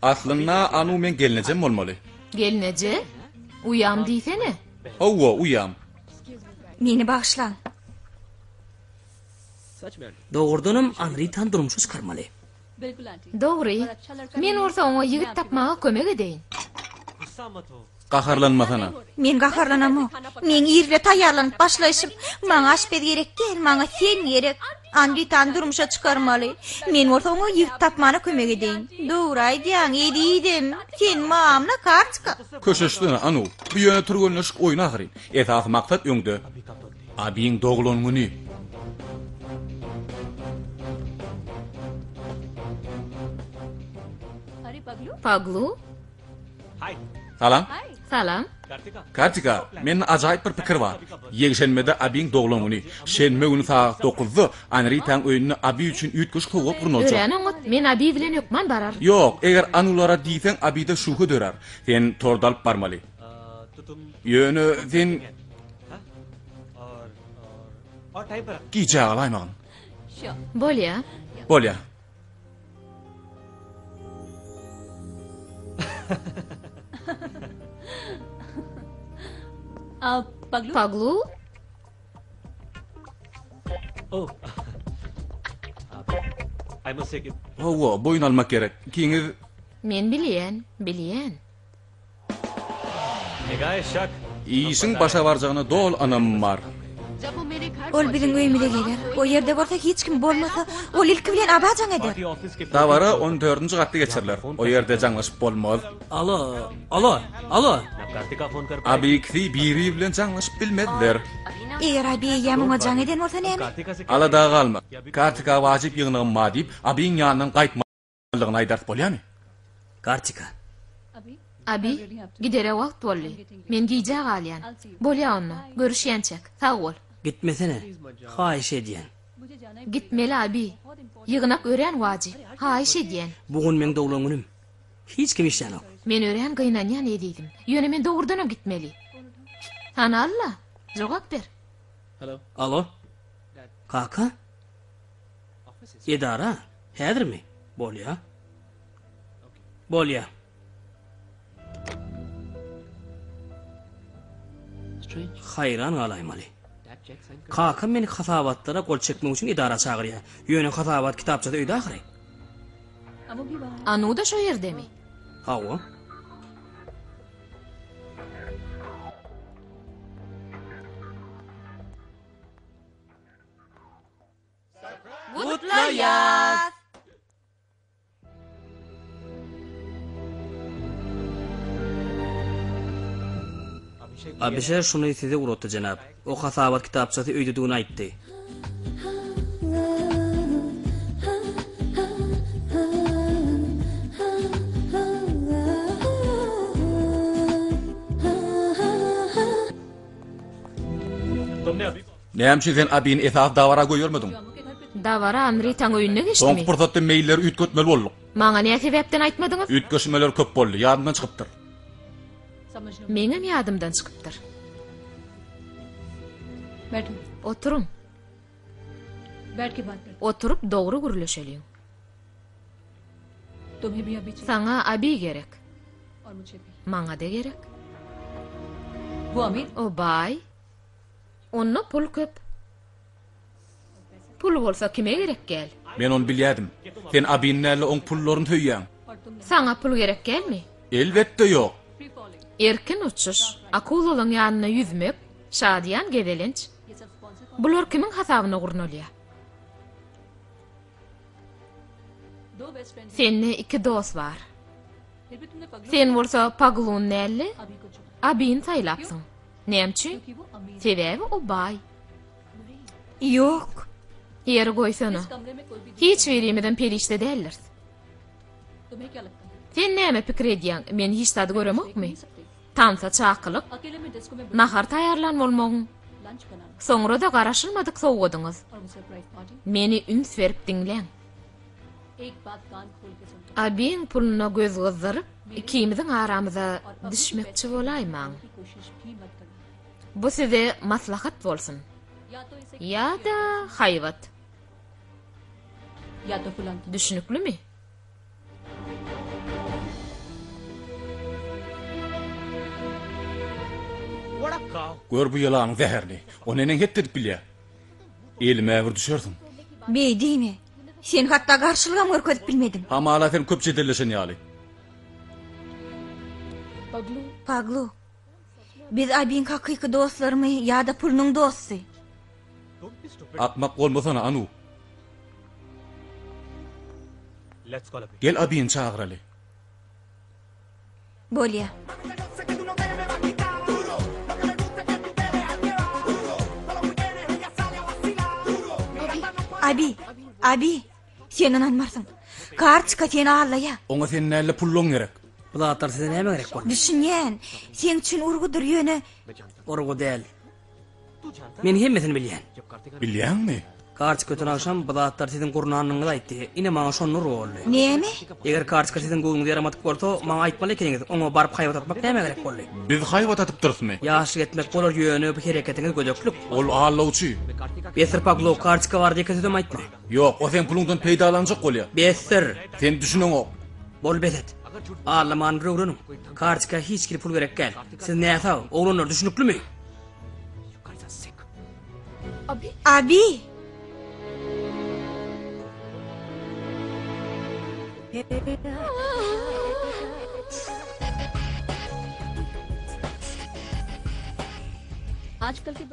Aslynda Anu meň gelnejem bolmaly. Gelneje? Uýam diýsene. Hawa, uýam. Meni bagyşlaň. Dogrudanam Anritany durmuşa çykarmaly. Dogry. Men bolsa oňa ýigit tapmaga kömek edeýin. Gaharlanmasana. Men gaharlanamok. Meň irde taýýarlanyp başlaýşym. Maňa aşpez gerek däl, maňa sen gerek. Anritany durmuşa çykarmaly. Men bolsa oňa ýigit tapmana kömek edeýin. Dogry aýdýaň, ezizim. Sen mamla, karçka. Köşeşsene, Anu. Bu ýöne türgenleşik oýny ahyryn. Esasy maksat öňde. Abiň doglan güni. Paglu? Salam. Salam. Kartika, mende ajaýyp bir pikir bar. Ýekşenbede Abiň doglan güni. Şenbe güni sagat dokuzda Anritaň öýünde Abi üçin üýtgeşik sowgat gurnaljak. Örän oňat. Men Abi bilen hökman bararyn. Ýok, eger Anulara diýseň Abide şübhe dörär. Sen tort alyp barmaly. Ýöne sen gijä galaýmagyn. Bolýa. Bolýa. Paglu? Hawa, boýun almak gerek. Ikiňiz Men bilýän, bilýän. Işiň başa barjagyna doly ynamym bar. Ol biziň öýümize geler. O ýerde bolsa hiç kim bolmasa, ol ilki bilen Aba jaň eder. Dabara on dördünji gatda geçiriler. O ýerde jaňlaşyp bolmaz. Alo, alo, alo! Abi ikisi biri bilen jaňlaşyp bilmezler. Eger Abi eýýäm oňa jaň eden bolsa näme? Alada galma. Kartika wajyp ýygnagym bar diýip, Abiň ýanyndan gaýtma. Aldygyny aýdarys bolýamy? Kartika. Abi, gidere wagt boldy. Men gijä galýan. Bolýa onda, görüşýänçäk. Sag bol. Gitmesene, haýyş edýän. Gitmeli, abi. Ýygnak örän wajyp. Haýyş edýän. Bu gün meň doglan günüm. Hiç kim işlänok. Men örän gynanýan, ezizim. Ýöne men dogrudanam gitmeli. Hany Alla, jogap ber. Alo? Kaka? Edara? Häzirmi? Bolýa. Bolýa. Haýran galaýmaly. Kakam meni hasabatlara gol çekmek üçin edara çagyrýar. Ýöne hasabat kitapçasy öýde ahyry. Anu-da şo ýerdemi? Hawa. Gutlaýas! Abişer şuny size ugratdy, jenap. O hasabat kitapçasy öýdedigini aýtdy. Näme üçin sen Abini esasy dabara goýbermediň? Dabara Amritaň öýünde geçdimi? Soňky pursatda meýilleri üýtgetmeli bolduk. Maňa nä sebäpden aýtmadyňyz? Üýtgeşmeler köp boldy, ýadymdan çykypdyr. Meňem ýadymdan çykypdyr. Oturyň. Oturyp dogry gürleşeliň. Saňa Abi gerek. Maňa-da gerek. O baý. Onda pul köp. Pul bolsa kime gerek gel? Men ony bilýädim. Sen Abini däl-de oň pullaryny söýýäň. Saňa pul gerek gelmi? Elbetde ýok. Erkin uçuş, akulalaň ýanynda ýüzmek, şadyýan gezelenç. Bular kimiň hasabyna gurnalýar? Sende iki dost bar. Sen bolsa Paglun däl-de, Abini saýlapsyň. Näme üçin? Sebäbi o baý. Ýok. Ýeri goýsana. Hiç birimizem perişde däldiris. Sen näme pikir edýäň, men hiç zady göremokmy? Tansa çakylyk, nahar taýýarlan bolmagyň, soňra-da garaşylmadyk sowgadyňyz. Meni üns berip diňläň. Abiň puluna göz gyzdyryp, ikimiziň aramyza düşmekçi bolaýmaň. Bu size maslahat bolsun. Ýa-da haýbat. Düşnüklimi? Gör bu ýylanyň zäherini. O neneň het edip bilýär? Elime bir düşersiň. Beý diýme. Sen hatda garşylygam görkezip bilmediň. Hamala sen köp jedelleşen ýaly. Paglu, biz Abiň hakyky dostlarymy ýa-da pulunyň dosty? Akmak bolmasana, Anu. Gel Abini çagyraly. Bolýa. Abi, Abi, sen ynanmarsyň. Karçka seni aldaýa. Oňa sen däl-de pullaň gerek. Bu zatlar size nämä gerek boldy? Düşünýän, seň üçin urgudyr ýöne. Urgy däl. Men hemmesini bilýän. Bilýäňmi? Karçka öten agşam bu zatlar siziň gurnanyňyzy aýtdy. Ine maňa şonda urgy boldy. Näme? Eger Karçka siziň göwnüňize ýaramadyk bolsa, maňa aýtmaly ekeniňiz. Oňa baryp haýbat atmak nämä gerek boldy? Biz haýbat atypdyrysmy? Ýaşlyk etmek bolar, ýöne bu hereketiňiz gödeklik. Ol aldawçy. Besdir Paglo, Karçka barada ýeke sözem aýtma. Ýok, o seň puluňdan peýdalanjak bolýar. Besdir! Sen düşüneňok. Bol bes et. Aldamany bir öwreniň. Karçka hiç hili pul gerek däl. Siz näsag, oglanlar düşnüklimi? Abi!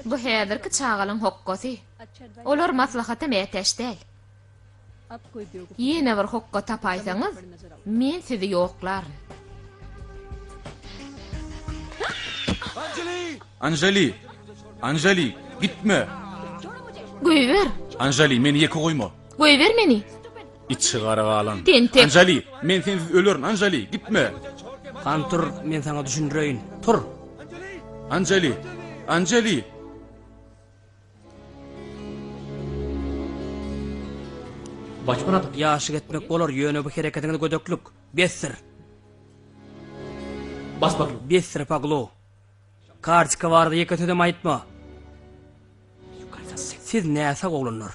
Bu häzirki çagalaň hokgasy. Olar maslahata mätäç däl. Ýene bir hokga tapaýsaňyz, men sizi ýoklaryn. Anželi! Anželi, gitme! Goýber! Anželi, meni ýeke goýma! Goýber meni! Içi gara galan. Tentek! Anželi, men sensiz ölerin, Anželi, gitme! Hany tur, men saňa düşündireýin. Tur! Anželi! Anželi! Ýaşlyk etmek bolar, ýöne bu hereketiňiz gödeklik. Besdir. Besdir, Paglo. Karçka barada ýeke sözem aýtma. Siz näsag oglanlar.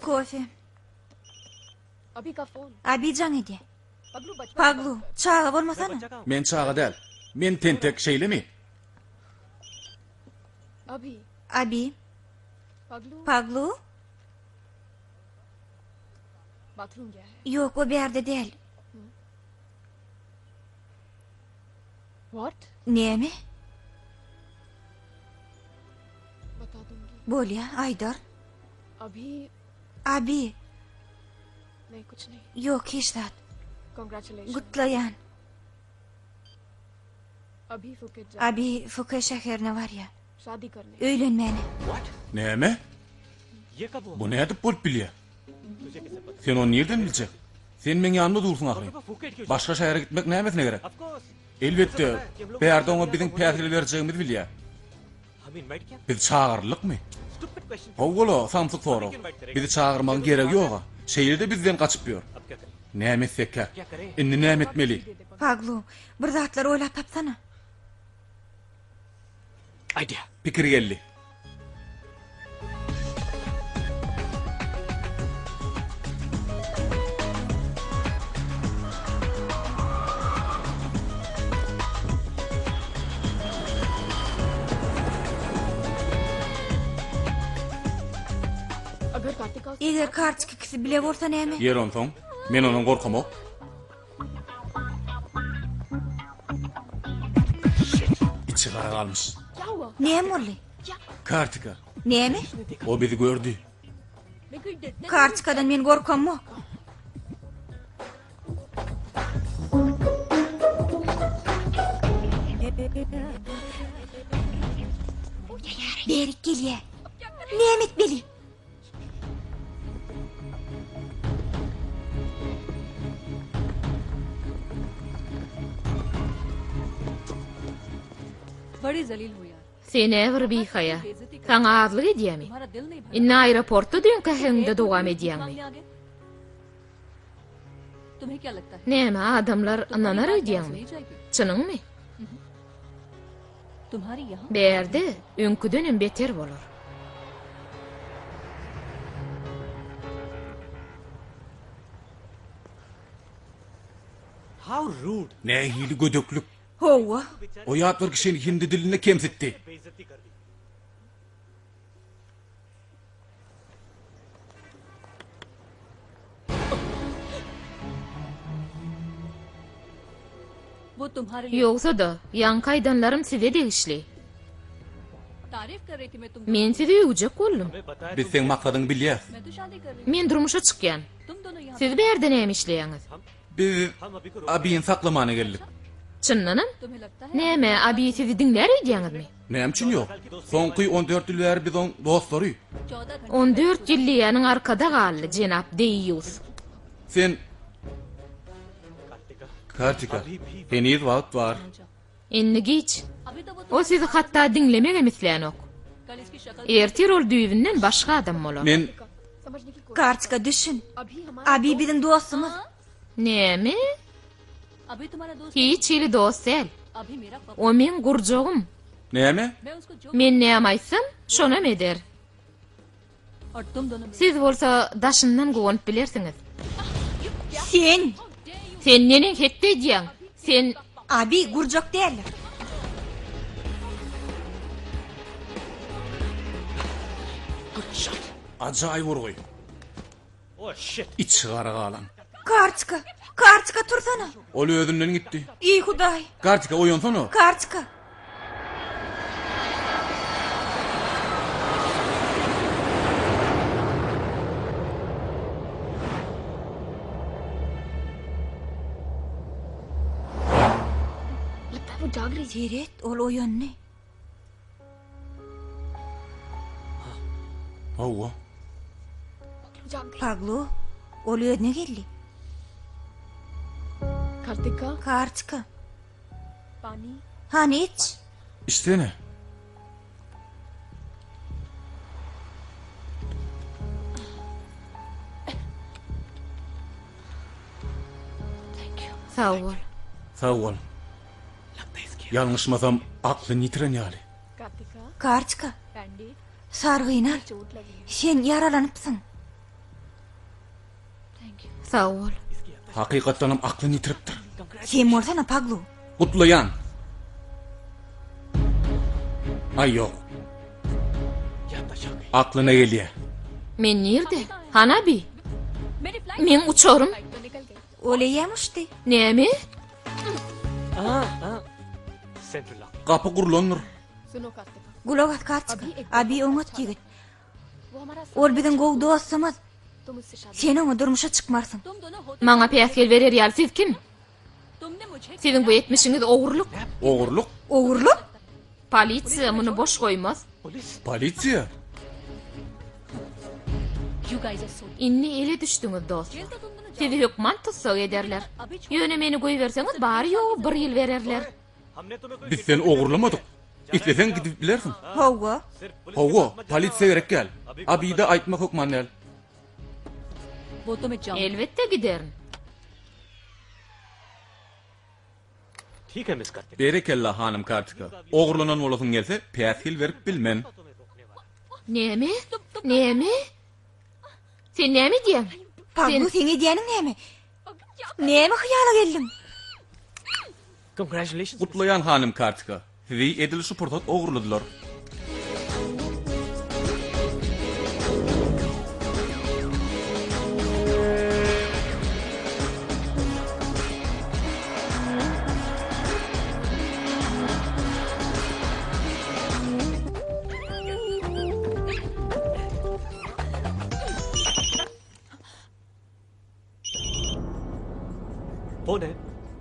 Kofe. Abi jaň edýär. Paglu, çaga bolmasana. Men çaga däl. Men tentek, şeýlemi? Abi. Paglu? Ýok, o bärde däl. Näme? Bolýa, aýdar. Abi. Ýok, hiç zat. Gutlaýan. Abi Fuke şäherine barýar. Öýlenmäne. Näme? Bu nädip bolup bilýär? Sen ony nirden biljek? Sen meň ýanymda dursuň ahyryn. Başga şähere gitmek nämesine gerek? Elbetde, bärde oňa biziň päsgel berjegimizi bilýär. Biz çagyryldykmy? Hawa-la, samsyk sorag. Bizi çagyrmagyň geregi ýog-a. Şeýle-de bizden gaçyp ýör. Näme etsekkä? Indi näme etmeli? Paglu, bir zatlar oýlap tapsana. Pikir geldi. Eger Kartik ikisi bile bolsa näme? Ýer onsoň, men ondan gorkamok. Içi gara galmyş. Näme boldy? Kartika. Näme? O bizi gördü. Kartikadan men gorkamok. Berik gelýär. Näme etmeli? Sen-ä bir bihaýa. Saňa azlyk edýämi? Indi aeroportda düýnki äheňiňde dowam edýäňmi? Näme, adamlar ynanar öýdýäňmi? Çynyňmy? Bärde öňküdenem beter bolar. Nähili gödeklik! Hawa. O ýat bir kişini hindi dilinde kemsitdi. Ýogsa-da, ýaňky aýdanlarym size degişli. Men sizi öwjek boldum. Biz seň maksadyňy bilýäs. Men durmuşa çykýan. Siz bärde näme işleýäňiz? Biz Abini saklamana geldik. Çyndanam? Näme, Abi sizi diňlär öýdýäňizmi? Näme üçin ýok? Soňky 14 ýyl bäri biz oň dostlary. 14 ýyl diýýäniň arkada galdy, jenap Deýýus. Sen Kartika, heniz wagt bar. Indi giç. O sizi hatda diňlemegem islänok. Ertir ol düýbünden başga adam bolar. Men Kartika düşün. Abi biziň dostumyz. Näme? Hiç hili dost däl. O meň gurjagym. Näme? Men näme aýtsam, şonam eder. Siz bolsa daşyndan guwanyp bilersiňiz. Sen! Sen neneň hetde edýäň? Sen. Abi, gurjak däldir. Ajaýyp urgy. Içi gara galan. Kartika! Kartika tursana! Ol özünden gitdi. Eý Hudaý! Kartika oýansana! Kartika! Seret, ol oýandy. Hawa. Paglu, ol özüne geldi. Kartika. Kartika. Hany iç. Içsene. Sag bol. Sag bol. Ýalňyşmasam, aklyny ýitiren ýaly. Kartika. Sargyny al. Sen ýaralanypsyň. Sag bol. Hakykatdanam aklyny ýitiripdir. Sem bolsana, Paglu. Gutlaýan. Aý ýok. Aklyna gelýä. Men nirde? Hana bi? Meň uçarym. Ol eýýäm uçdy. Näme? Gapy gurlandyr. Gulak as, Kartika. Abi oňat ýigit. Ol biziň gowy dostumyz. Sen oňa durmuşa çykmarsyň. Maňa päsgel berer ýaly siz kim? Siziň bu etmişiňiz ogurlyk. Ogurlyk? Ogurlyk? Polisiýa muny boş goýmaz. Polisiýa? Indi ele düşdüňiz dostlar. Sizi hökman tussag ederler. Ýöne meni goýberseňiz bary-ýogy bir ýyl bererler. Biz seni ogurlamadyk. Isleseň gidip bilersiň. Hawa. Hawa, polisiýa gerek däl. Abide aýtmak hökman däl. Elbetde giderin. Berekella, hanym Kartika. Ogurlanan bolasyň gelse, päsgel berip bilmen. Näme? Näme? Sen näme edýäň? Paglu, seň edýäniň näme? Näme hyýala geldiň? Gutlaýan hanym Kartika. Sizi edil şu pursat ogurladylar.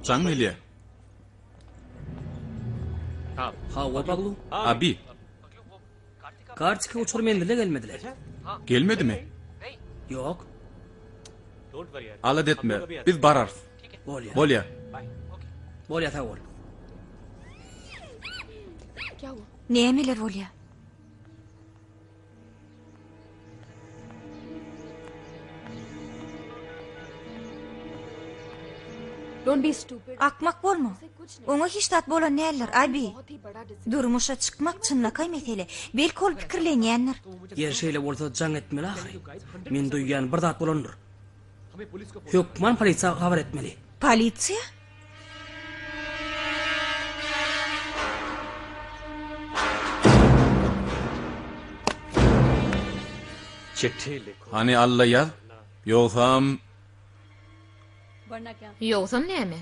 Jaň gelýär. Hawa, Baglu. Abi. Kartika uçar menzile gelmediler. Gelmedimi? Ýok. Alada etme, biz bararys. Bolýar. Bolýar. Bolýar, sag bol. Nämeler bolýar? Akmak bolma. Oňa hiç zat bolan däldir, Abi. Durmuşa çykmak çynlakaý mesele. Belki ol pikirlenýändir. Ýeri şeýle bolsa jaň etmeli ahyry. Men duýýan bir zat bolandyr. Hökman polisiýa habar etmeli. Polisiýa? Hany Alla ýaz, ýogsam. Ýogsam näme?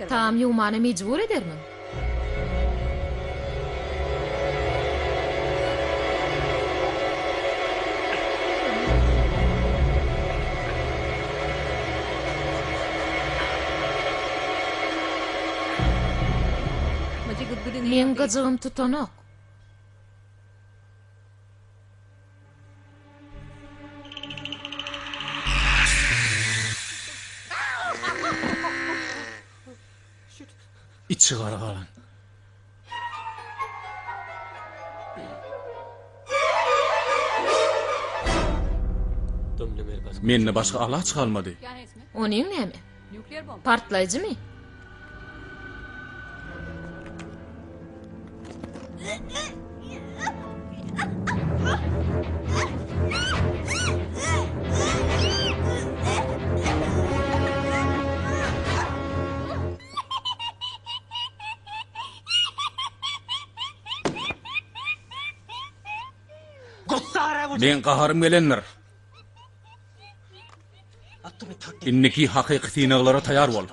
Taam ýuwmana mejbur edermiň? Meň gyjygym tutanok. Içi gara galan. Mende başga alaç galmady. Onuň näme? Partlaýjymy? Meň gaharym gelendir. Indiki hakyky synaglara taýar bol.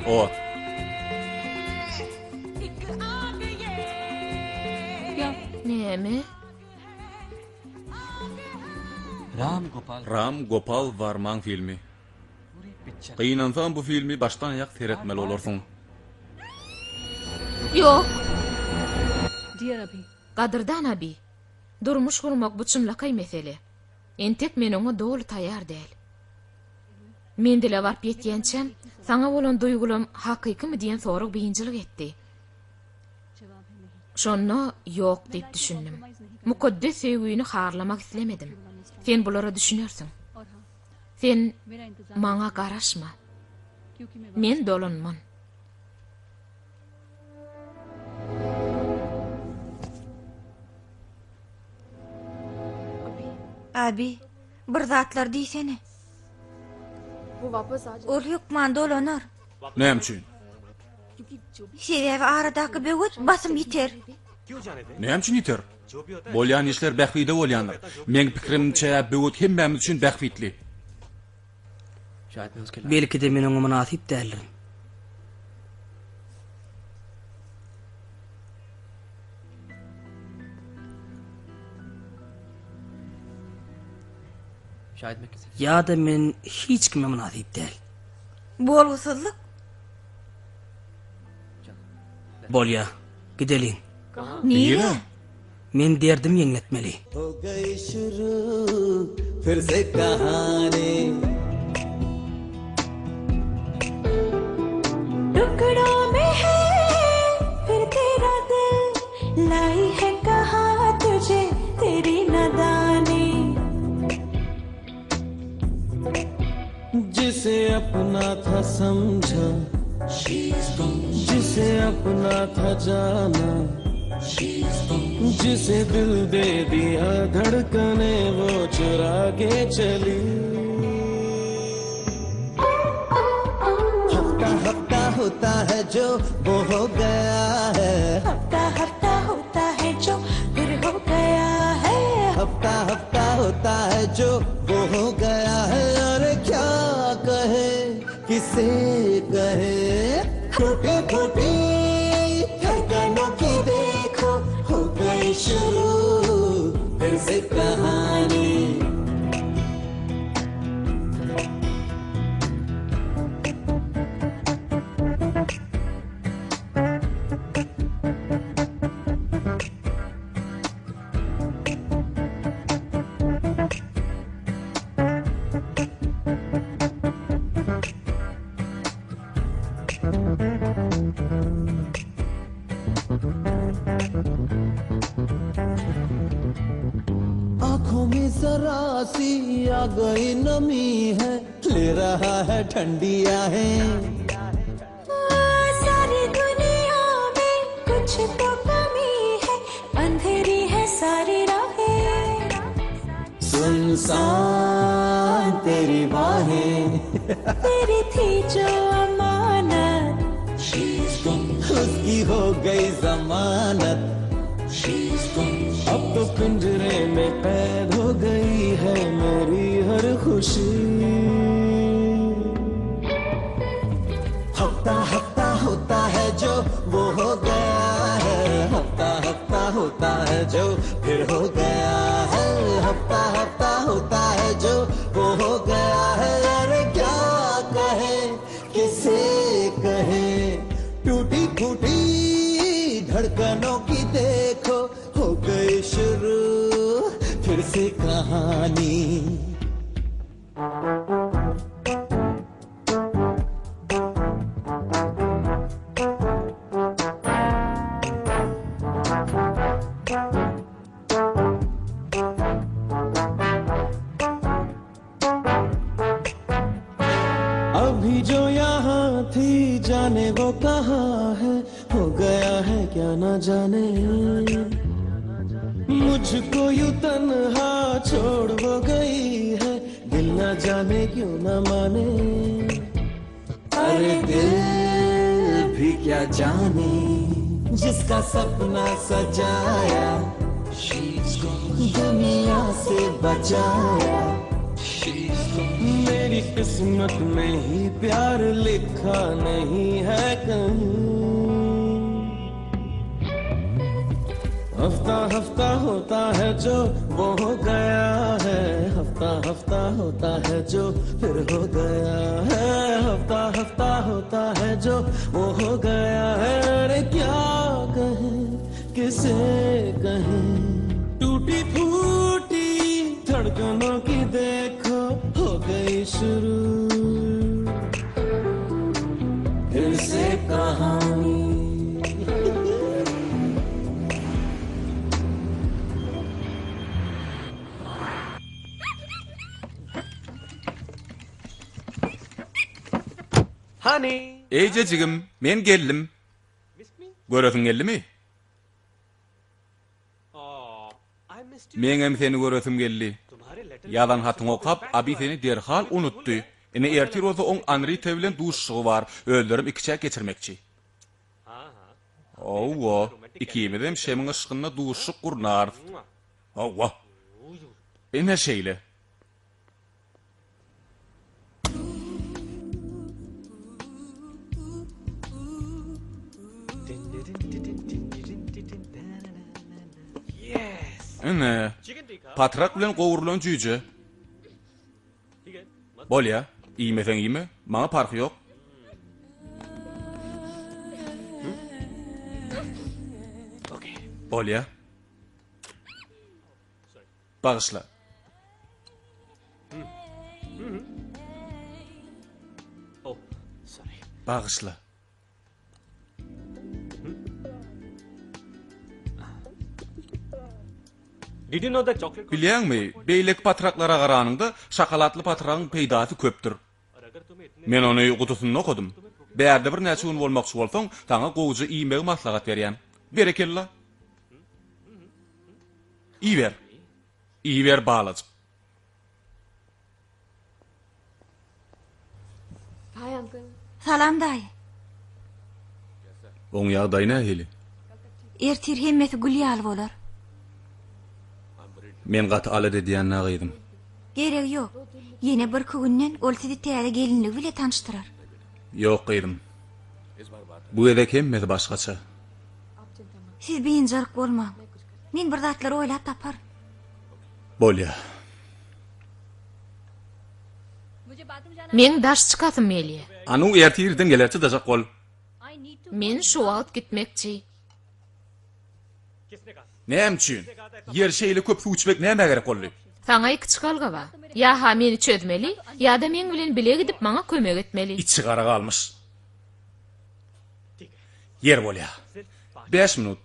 Ot. Näme? Ram Gopal Varmaň filmi. Gynansam bu filmi başdan aýak seretmeli bolarsyň. Ýok. Gadyrdan Abi, durmuş gurmak bu çynlakaý mesele. Entek men oňa doly taýýar däl. Menzile baryp ýetýänçäm, saňa bolan duýgulam hakykymy diýen sorag biynjalyk etdi. Şonda ýok diýip düşündim. Mukaddes söýgüni harlamak islemedim. Sen bulara düşünersiň. Sen maňa garaşma. Men dolanman. Abi, bir zatlar diýsene. Ol hökman dolanar. Näme üçin? Sebäbi aradaky böwet basym ýiter. Näme üçin ýiter? Bolýan işler bähbide bolýandyr. Meň pikirimçe, böwet hemmämiz üçin bähbitli. Belki-de men oňa mynasyp däldirin. Ýa-da men hiç kime mynasyp däl. Bolgusyzlyk. Bolýa, gideliň. Nirä? Men derdim ýeňletmeli. सारी दुनिया में कुछ तो कमी है अंधेरी है सारी राहें सुनसान तेरी बाहें तेरी थी जो अमानत उसकी हो गई जमानत अब तो पिंजरे में कैद हो गई है मेरी हर खुशी हफ्ता हफ्ता होता है जो वो हो गया है हफ्ता हफ्ता होता है जो फिर हो गया है हफ्ता हफ्ता होता है जो वो हो गया है अरे क्या कहे किसे कहे टूटी फूटी धड़कनों की देखो हो गई शुरू फिर से कहानी। अभी जो यहाँ थी जाने वो कहाँ है, हो गया है क्या ना जाने, मुझको यूं तन्हा छोड़ वो गई है, दिल न जाने क्यों न माने अरे दिल भी क्या जाने जिसका सपना सजाया दुनिया से बचाया मेरी किस्मत में ही प्यार लिखा नहीं है कहीं हफ्ता हफ्ता होता है जो वो हो गया है हफ्ता हफ्ता होता है जो फिर हो गया है हफ्ता हफ्ता होता है जो वो हो गया है अरे क्या कहें किसे कहें टूटी फूटी धड़कनों की देखो हो गई शुरू फिर से कहानी Honey. Eýjejigim, men geldim. Göresiň geldimi? Meňem seni göresim geldi. Ýazan hatyňy okap, Abi seni derhal unutdy. Ine ertir bolsa oň Anrita bilen duşuşygy bar, özlerem ikiçäk geçirmekçi. Hawa, ikimizem şemiň yşgynda duşuşyk gurnarys. Hawa. Ine şeýle. Ine, patrak bilen gowrulan jüýje. Bolýa, iýmeseň iýme, maňa parhy ýok. Bolýa. Bagyşla. Bagyşla. Bilýäňmi, beýleki patraklara garanyňda, şokoladly patragyň peýdasy köpdür. Men ony gutusynda okadym. Bärde birnäçe gün bolmakçy bolsaň, saňa gowuja iýmegi maslahat berýän. Berekella. Iýiber. Iýiber, balajyk. Salam daýy. Oň ýagdaýy nähili? Ertir hemmesi gül ýaly bolar. Men gaty alada edýän-dä gyzym. Geregi ýok. Ýene birki günden ol sizi täze gelinligi bile tanyşdyrar. Ýok gyzym. Bu gezek hemmesi başgaça. Siz biynjalyk bolmaň. Men bir zatlar oýlap taparyn. Bolýa. Meň daş çykasym gelýä. Anu ertir irden geler çydajak bol. Men şu wagt gitmekçi. Näme üçin? Ýeri şeýle köp suw içmek nämä gerek boldy? Saňa iki çykalga bar. Ýa-ha meni çözmeli, ýa-da meň bilen bile gidip maňa kömek etmeli. Içi gara galmyş. Ýer bolýa. Bäş minut.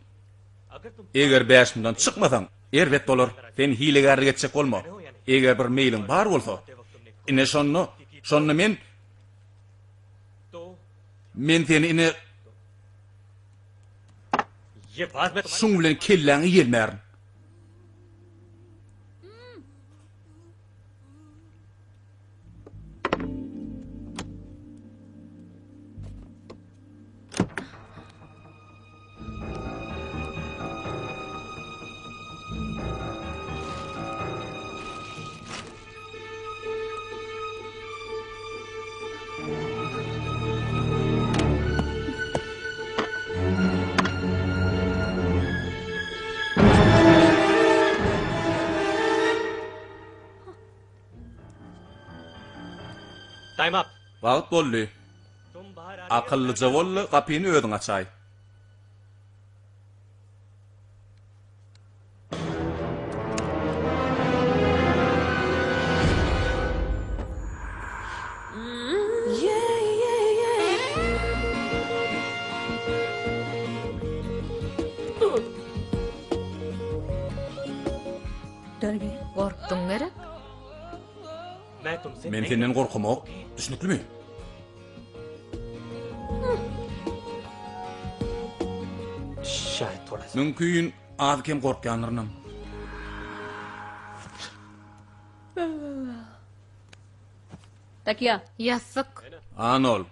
Eger bäş minutdan çykmasaň, erbet bolar. Sen hilegärlik etjek bolma. Eger bir meýliň bar bolsa, ine şonda, şonda men, men seni ine şuň bilen kelläňi ýelmärin. Wagt boldy. Akyllyja bol-da, gapyny özüň açaý. Gorkduň gerek? Men senden gorkamok. Düşnüklimi? Mümkin, az-kem gorkýandyrynam. Ýassyk. Anol.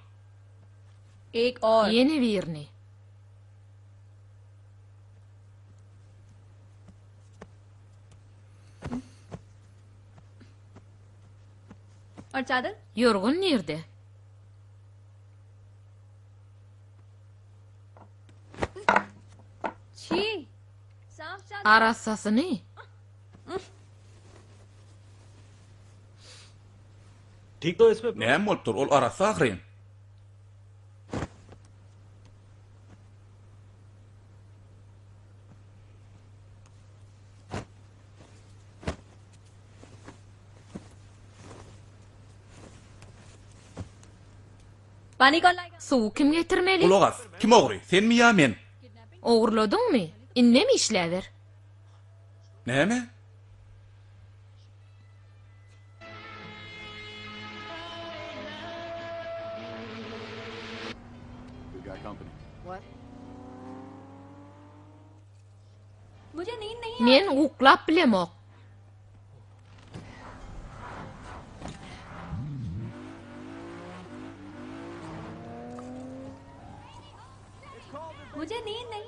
Ýene birini. Ýorgan nirde? Arassasyny. Näme bolupdyr, ol arassa ahyryn. Suwy kim getirmeli? Gulak as, kim ogry, senmi ýa men? Ogurladyňmy? Indem işläber. Näme? Men uklap bilemok.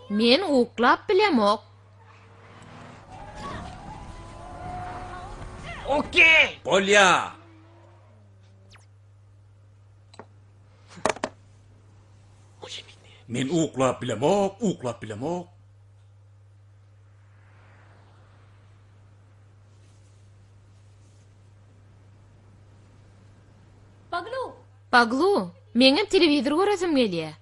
Men uklap bilemok. Bolýa. Men uklap bilemok, uklap bilemok. Paglu, meňem telewizor göresim gelýä.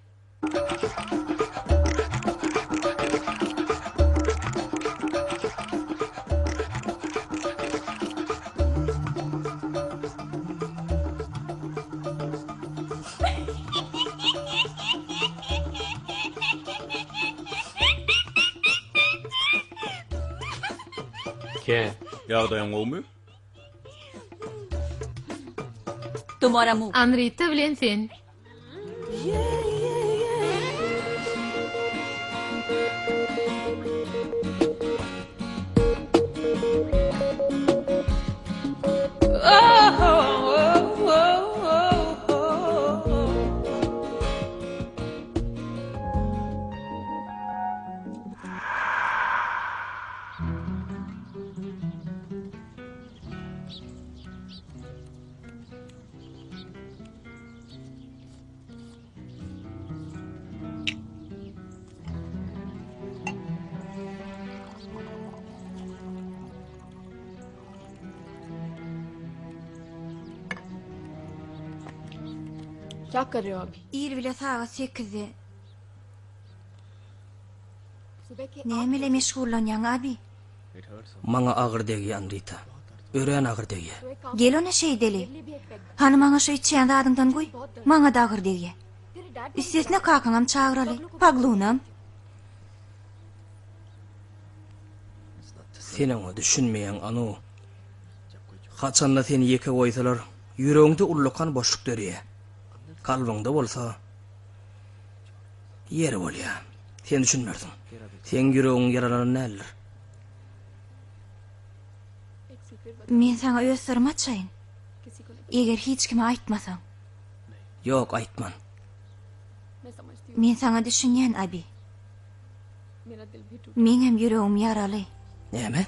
Ke. Ýagdaýyň gowumy? Amrita bilen sen. Ir bile sagat sekizde. Näme ile meşgullanýaň, abi? Maňa agyr degýä, Amrita. Örän agyr degýä. Gel ony şeýdeli. Hany maňa şu içýän zadyňdan guý. Maňa-da agyr degýä. Üstesine kakaňam çagyraly, Paglunam. Sen oňa düşünmeýäň, Anu. Haçanda seni ýeke goýsalar, ýüregiňde ullakan boşluk döreýär. Kalbyňda bolsa ýer bolýar. Sen düşünmersiň. Seň ýüregiň ýaralanan däldir. Men saňa öz syrymy açaýyn. Eger hiç kime aýtmasaň. Ýok, aýtman. Men saňa düşünýän, Abi. Meňem ýüregim ýaraly. Näme?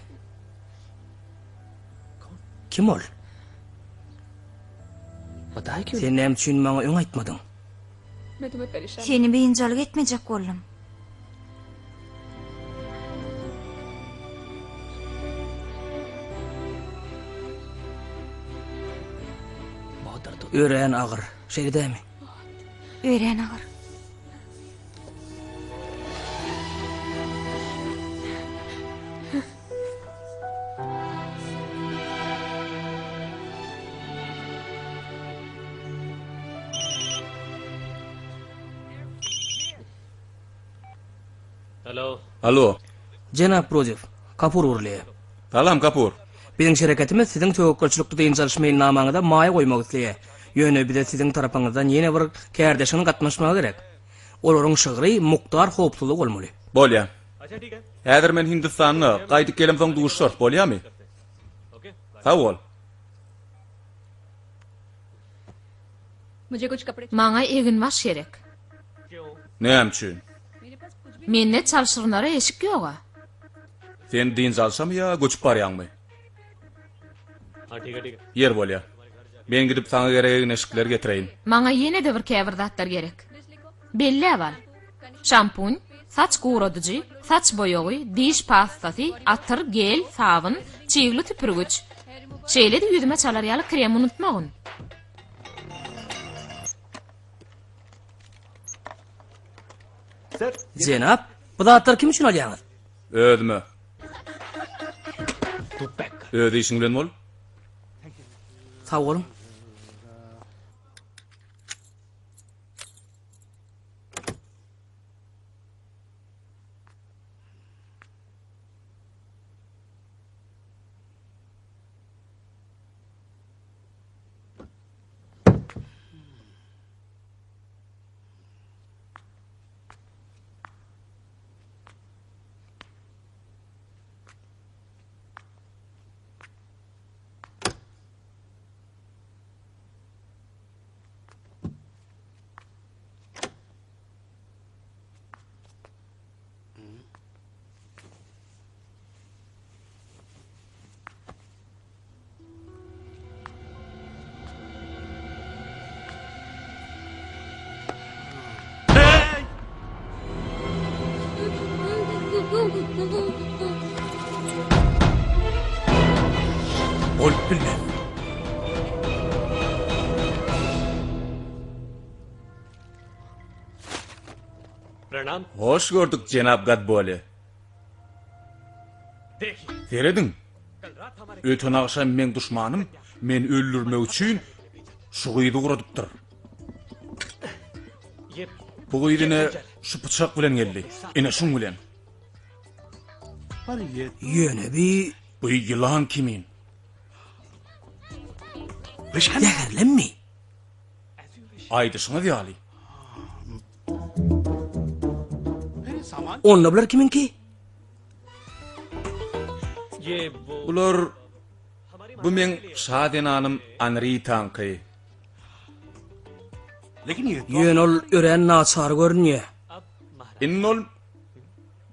Kim ol? Sen näme üçin maňa öň aýtmadyň? Seni biynjalyk etmejek boldum. Örän agyr, şeýle dälmi? Örän agyr. Alo. Jenap Brodew, Kapur gürleýär. Salam, Kapur. Biziň şereketimiz siziň töwekgelçilikli dynç alyş meýilnamaňyza maýa goýmak isleýär. Ýöne bize siziň tarapyňyzdan ýene bir kärdeşiň gatnaşmagy gerek. Olaryň şygry mukdar howpsuzlyk bolmaly. Bolýa. Häzir men Hindistanda, gaýdyp gelemsoň duşarys, bolýamy? Sag bol. Maňa eginbaş gerek. Näme üçin? Mende çalşyrynara eşik ýog-a. Sen dynç alşamy ýa göçüp barýaňmy? Ýer bolýa. Men gidip saňa gerek egin-eşikleri getireýin. Maňa ýene-de bir käbir zatlar gerek. Belläp al. Şampun, saç guradyjy, saç boýagy, diş pastasy, atyr, gel, sabyn, çygly süpürgiç. Şeýle-de ýüzüme çalar ýaly krem unutmagyn. Jenap, bu zatlary kim üçin alýaňyz? Özüme. Öz işiň bilen bol. Sag boluň. Bolup bilmez. Hoş gördük, jenap Gadbole. Serediň. Öten agşam meň duşmanym meni öldürmek üçin şu gyzy ugradypdyr. Bu gyz ine şu pyçak bilen geldi. Ine şuň bilen. Ýöne bi... Bu ýylan kimin. Zäherlenmi? Aýdyşyňyz ýaly. Onda bular kimiňki? Bular bu meň şa zenanym Anritaňky. Ýöne ol örän naçar görünýär. Indi ol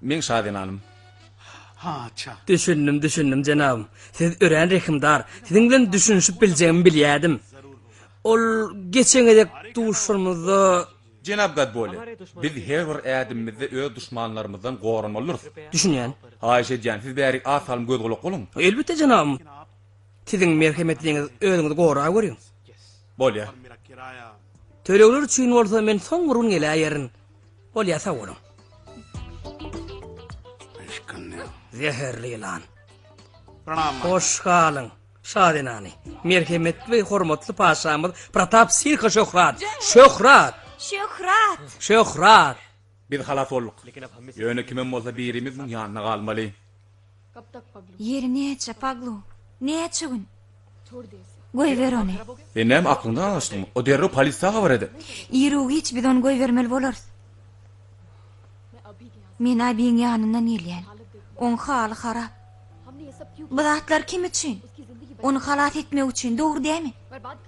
meň şa zenanym. Düşündim, düşündim, jenabym. Siz örän rehimdar. Siziň bilen düşünişip biljegimi bilýärdim. Ol geçen gezek duşuşanymyzda Jenap Gadbole, biz her bir ädimimizde öz duşmanlarymyzdan goranmalydyrys. Düşünýän. Haýyş edýän, siz bärik az salym göz-gulak boluň. Elbetde, jenabym. Siziň merhemetliňiz özüňizi goragöriň. Bolýar. Tölegler üçin bolsa men soň bir gün geläýerin. Bolýar, sag boluň. Zäherli ýylan. Hoş galyň. Şa zenany, merhemetli we hormatly paşamyz Pratap Sirka şöhrat! Şöhrat! Şöhrat! Şöhrat! Biz halas bolduk. Ýöne kimem bolsa birimiz muň ýanynda galmaly. Ýeri näçe, Paglu? Näçe gün? Goýber ony. Sen näme aklyňdan azaşdyňmy? O derrew polisiýa habar eder. Iru-giç biz ony goýbermeli bolarys. Men Abiň ýanyndan gelýän. Oň haly harap. Bu zatlar kim üçin? Ony halas etmek üçin, dogry dämi?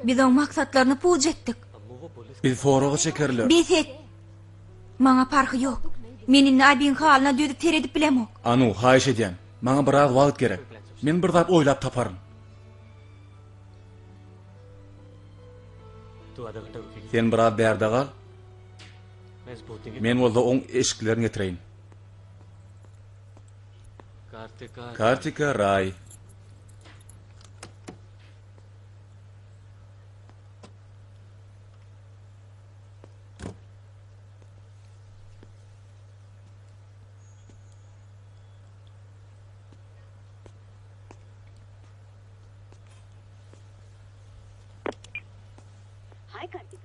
Biz oň maksatlaryny puç etdik. Bizi soraga çekerler. Bes et! Maňa parhy ýok. Men indi Abiň halyna dözüp seredip bilemok. Anu, haýyş edýän, maňa biraz wagt gerek. Men bir zat oýlap taparyn. Sen biraz bärde gal. Men bolsa oň eşiklerini getireýin. Kartika Rai.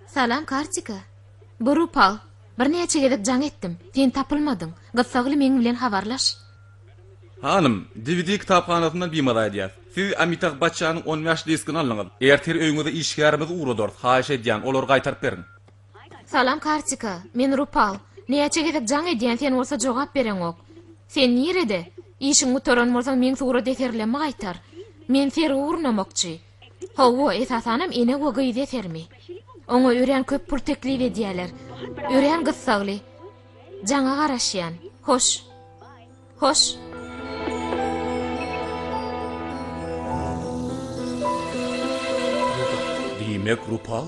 Salam Kartika. Bu Rupal. Birnäçe gezek jaň etdim. Sen tapylmadyň. Gyssagly meň bilen habarlaş. Hanym, DVD kitaphanasyndan bimaza edýäs. Siz Amitabh Baççanyň on bäş diskini aldyňyz. Ertir öýüňize işgärimizi ugradarys. Haýyş edýän, olary gaýtaryp beriň. Salam Kartika. Men Rupal. Näçe gezek jaň edýän, sen bolsa jogap bereňok. Sen nirede? Işiň gutaran bolsaň meň surat eserlemmi gaýtar. Men sergi gurnamakçy. Hawa, esasanam ene we gyz eserimi. Oňa örän köp pul teklip edýärler. Örän gyssagly. Jaňa garaşýan. Hoş. Hoş. Diýmek, Rupal?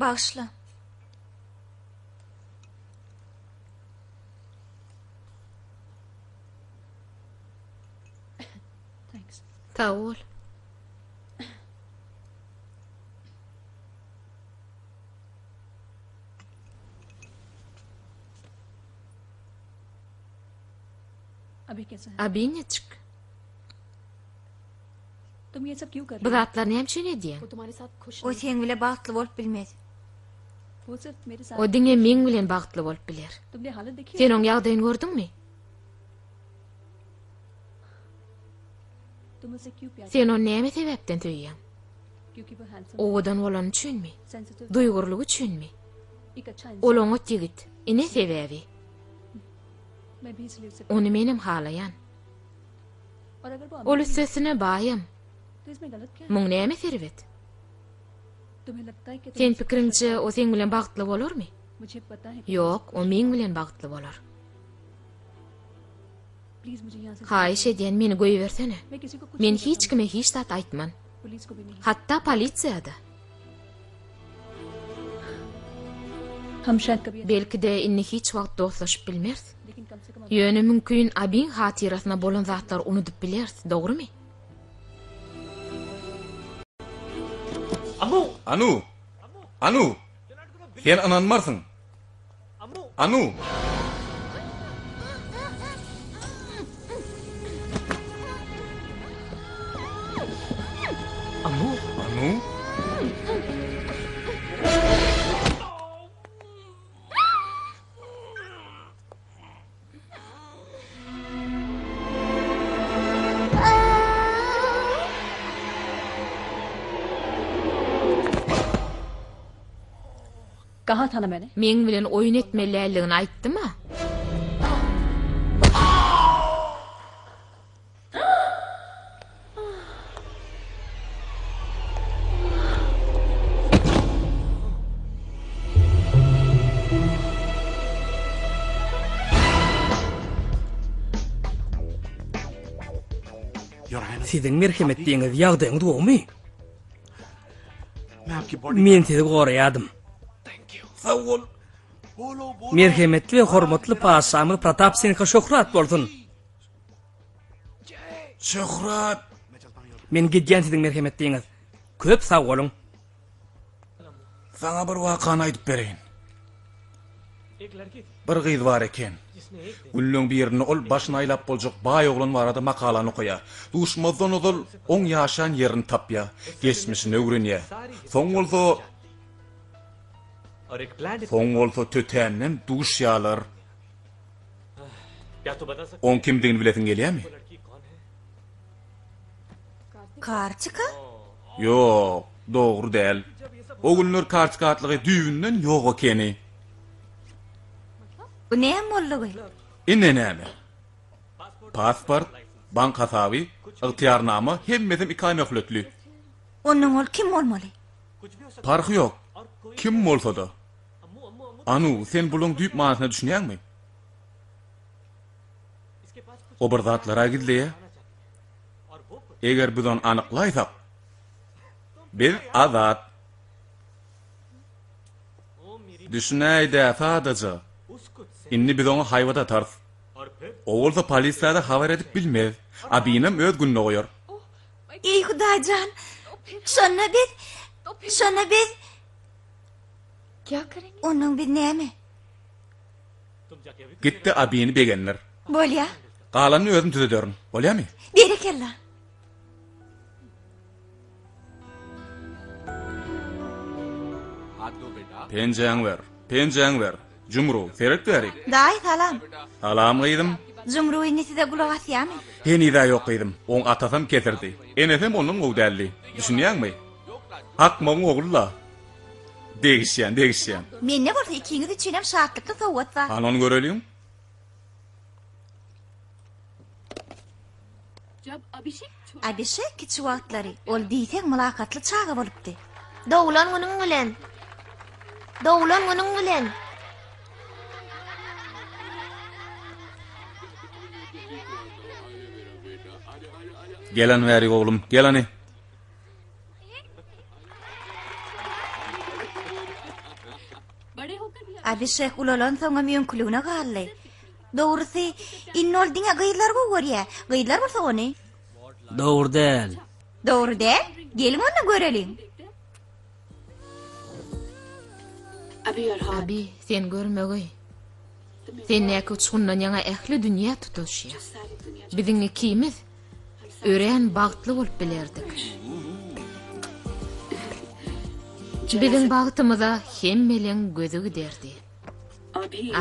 Bagyşla. Sag bol. Abi niçik? Bu zatlary näme üçin edýäň? O seň bile bagtly bolup bilmez. O diňe meň bilen bagtly bolup biler. Sen oň ýagdaýyny gördüňmi? Sen ony näme sebäpden söýýäň? Owadan bolany üçinmi? Duýgurlygy üçinmi? Ol oňat ýigit, ine sebäbi. Ony menem halaýan. Ol üstesine baýam. Muň nämesi erbet? Sen pikiriňçe o seň bilen bagtly bolarmy? Ýok, o meň bilen bagtly bolar. Haýyş edýän, meni goýbersene. Men hiç kime hiç zat aýtman. Hatda polisiýa-da. Belki-de indi hiç wagt dostlaşyp bilmeris. Ýöne mümkin Abiň hatyrasyna bolan zatlary unudyp bileris, dogrumy? Anu! Anu! Sen ynanmarsyň! Anu! Anu! Anu! Meň bilen oýun etmeli däldigini aýtdym-a. Siziň merhemetliňiz ýagdaýyňyz gowumy? Men sizi goraýadym. Sag bol. Merhemetli we hormatly patyşamyz Pratap Sinha şöhrat bolsun. Şöhrat! Men gidýän siziň merhemetliňiz. Köp sag boluň. Saňa bir wakany aýdyp bereýin. Bir gyz bar eken. Günleň birinde ol başyny aýlap boljak baý oglan barada makalany okaýar. Duşmazdan ozal oň ýaşan ýerini tapýar, geçmişini öwrenýär. Soň bolsa Soň bolsa tötänden duşýarlar. Oň kimdigini bilesiň gelýärmi? Kartika? Ýok, dogry däl. O günler Kartika atly gyz düýbünden ýok ekeni. Bu näme boldugy? Ine näme. Pasport, bank hasaby, ygtyýarnama hemmesem iki aý möhletli. Onnoň ol kim bolmaly? Parhy ýok. Kim bolsa-da. Anu, sen bulaň düýp manysyna düşünýäňmi? O bir zatlar-a gizleýär. Eger biz ony anyklaýsak. Biz azat. Düşünäý-dä sadaja. Indi biz oňa haýbat atarys. O bolsa polisiýa-da habar edip bilmez. Abinam öz gününe goýar. Eý, Hudaý jan! Şonda biz, şonda biz. Onnoň biz näme? Git-de Abini begendir. Bolýa. Galanyny özüm düzederin. Bolýamy? Berekella. Penjäňi ber. Penjäňi ber. Jumru, seret bärik. Daýy, salam. Salam, gyzym. Jumru indi size gulak asýamy? Heniz-ä ýok, gyzym. Oň atasam kesirdi. Enesem ondan gowy däldi. Düşünýäňmi? Akmagyň ogly-la. Degişýän, degişýän. Mende bolsa ikiňiz üçinem şatlykly sowgat bar. Hany ony göreliň. Abişek kiçi wagtlary ol diýseň mylakatly çaga bolupdy. Doglan günüň bilen! Doglan günüň bilen! Gel hany bärik oglum, gel hany. Abişek ulalansoňam öňküligine galdy. Dogrusy, indi ol diňe gyzlary gowy görýär. Gyzlar bolsa ony. Dogry däl. Dogry däl? Geliň onda göreliň. Abi, sen görmegeý. Sendäki uçgundan ýaňa ähli dünýä tutaşýar. Biziň ikimiz örän bagtly bolup bilerdik. Biziň bagtymyza hemmeleň gözi giderdi.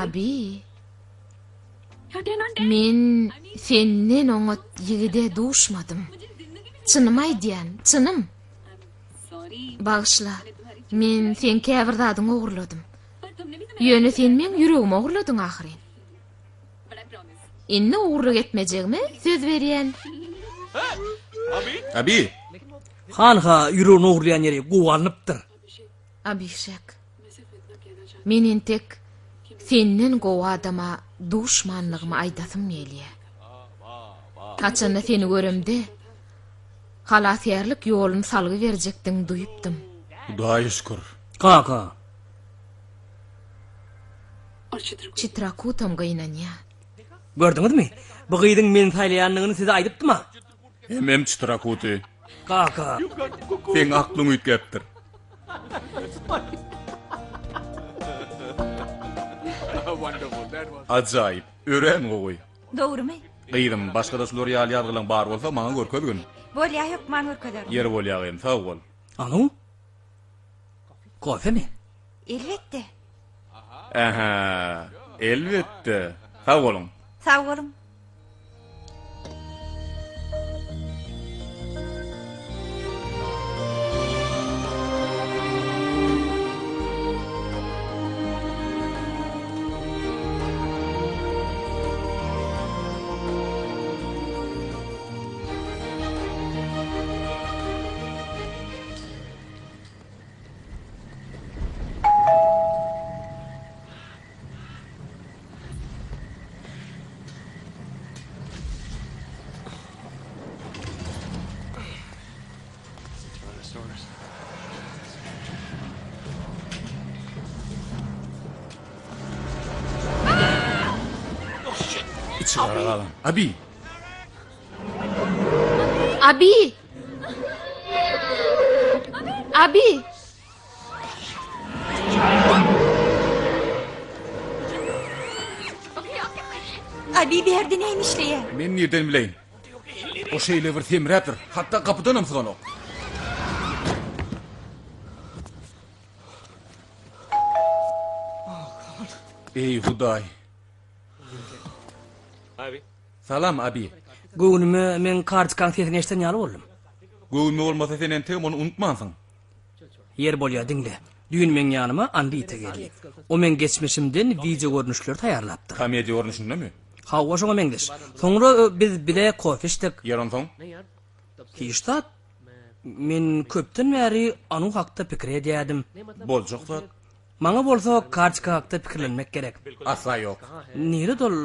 Abi, men senden oňat ýigide duşmadym. Çynymy aýdýan, çynym. Bagyşla, men seň käbir zadyňy ogurladym. Ýöne sen meň ýüregimi ogurladyň ahyryn. Indi ogurlyk etmejegime söz berýän. Abi! Hanha, ýüregini ogurlaýan ýeri gowy alnypdyr. Abişek, men entek senden gowy adama duşmanlygymy aýdasym gelýär. Haçanda seni göremde, halasgärlik ýoluny salgy berjekdigiňi duýupdym. Hudaýa şükür. Kaka. Çitrakutam gynanýar. Gördüňizmi? Bu gyzyň meni saýlaýandygyny size aýdypdym-a. Hemem Çitrakuty. Kaka. Seň aklyň üýtgäpdir. Ajaýyp, örän gowy. Dogrumy? Gyzym, başga-da şular ýaly ýazgylaň bar bolsa, maňa görkezgin. Bolýa, hökman görkezerin. Ýeri bolýa gyzym, sag bol. Anu? Kofemi? Elbetde. Ähä, elbetde. Sag boluň. Sag boluň. Içi gara galan. Abi. Abi! Abi! Abi berdi näme işleýär? Men nirden bileýin? O şeýle bir semräpdir, hatda gapydanam syganok. Eý, Hudaý! Salam, Abi. Göwnüme men Kartikaň sesini eşiden ýaly boldum. Göwnüme bolmasa sen entegem ony unutmansyň. Ýeri bolýa diňle. Düýn meň ýanyma Anrita geldi. O meň geçmişimden wideo görnüşleri taýýarlapdyr. Komediýa görnüşindemi? Hawa şoňa meňzeş. Soňra biz bile kofe içdik. Ýeri onsoň? Hiç zat. Men köpden bäri Anu hakda pikir edýärdim. Boljak zat. Maňa bolsa Kartika hakda pikirlenmek gerek. Asla ýok. Nirede ol?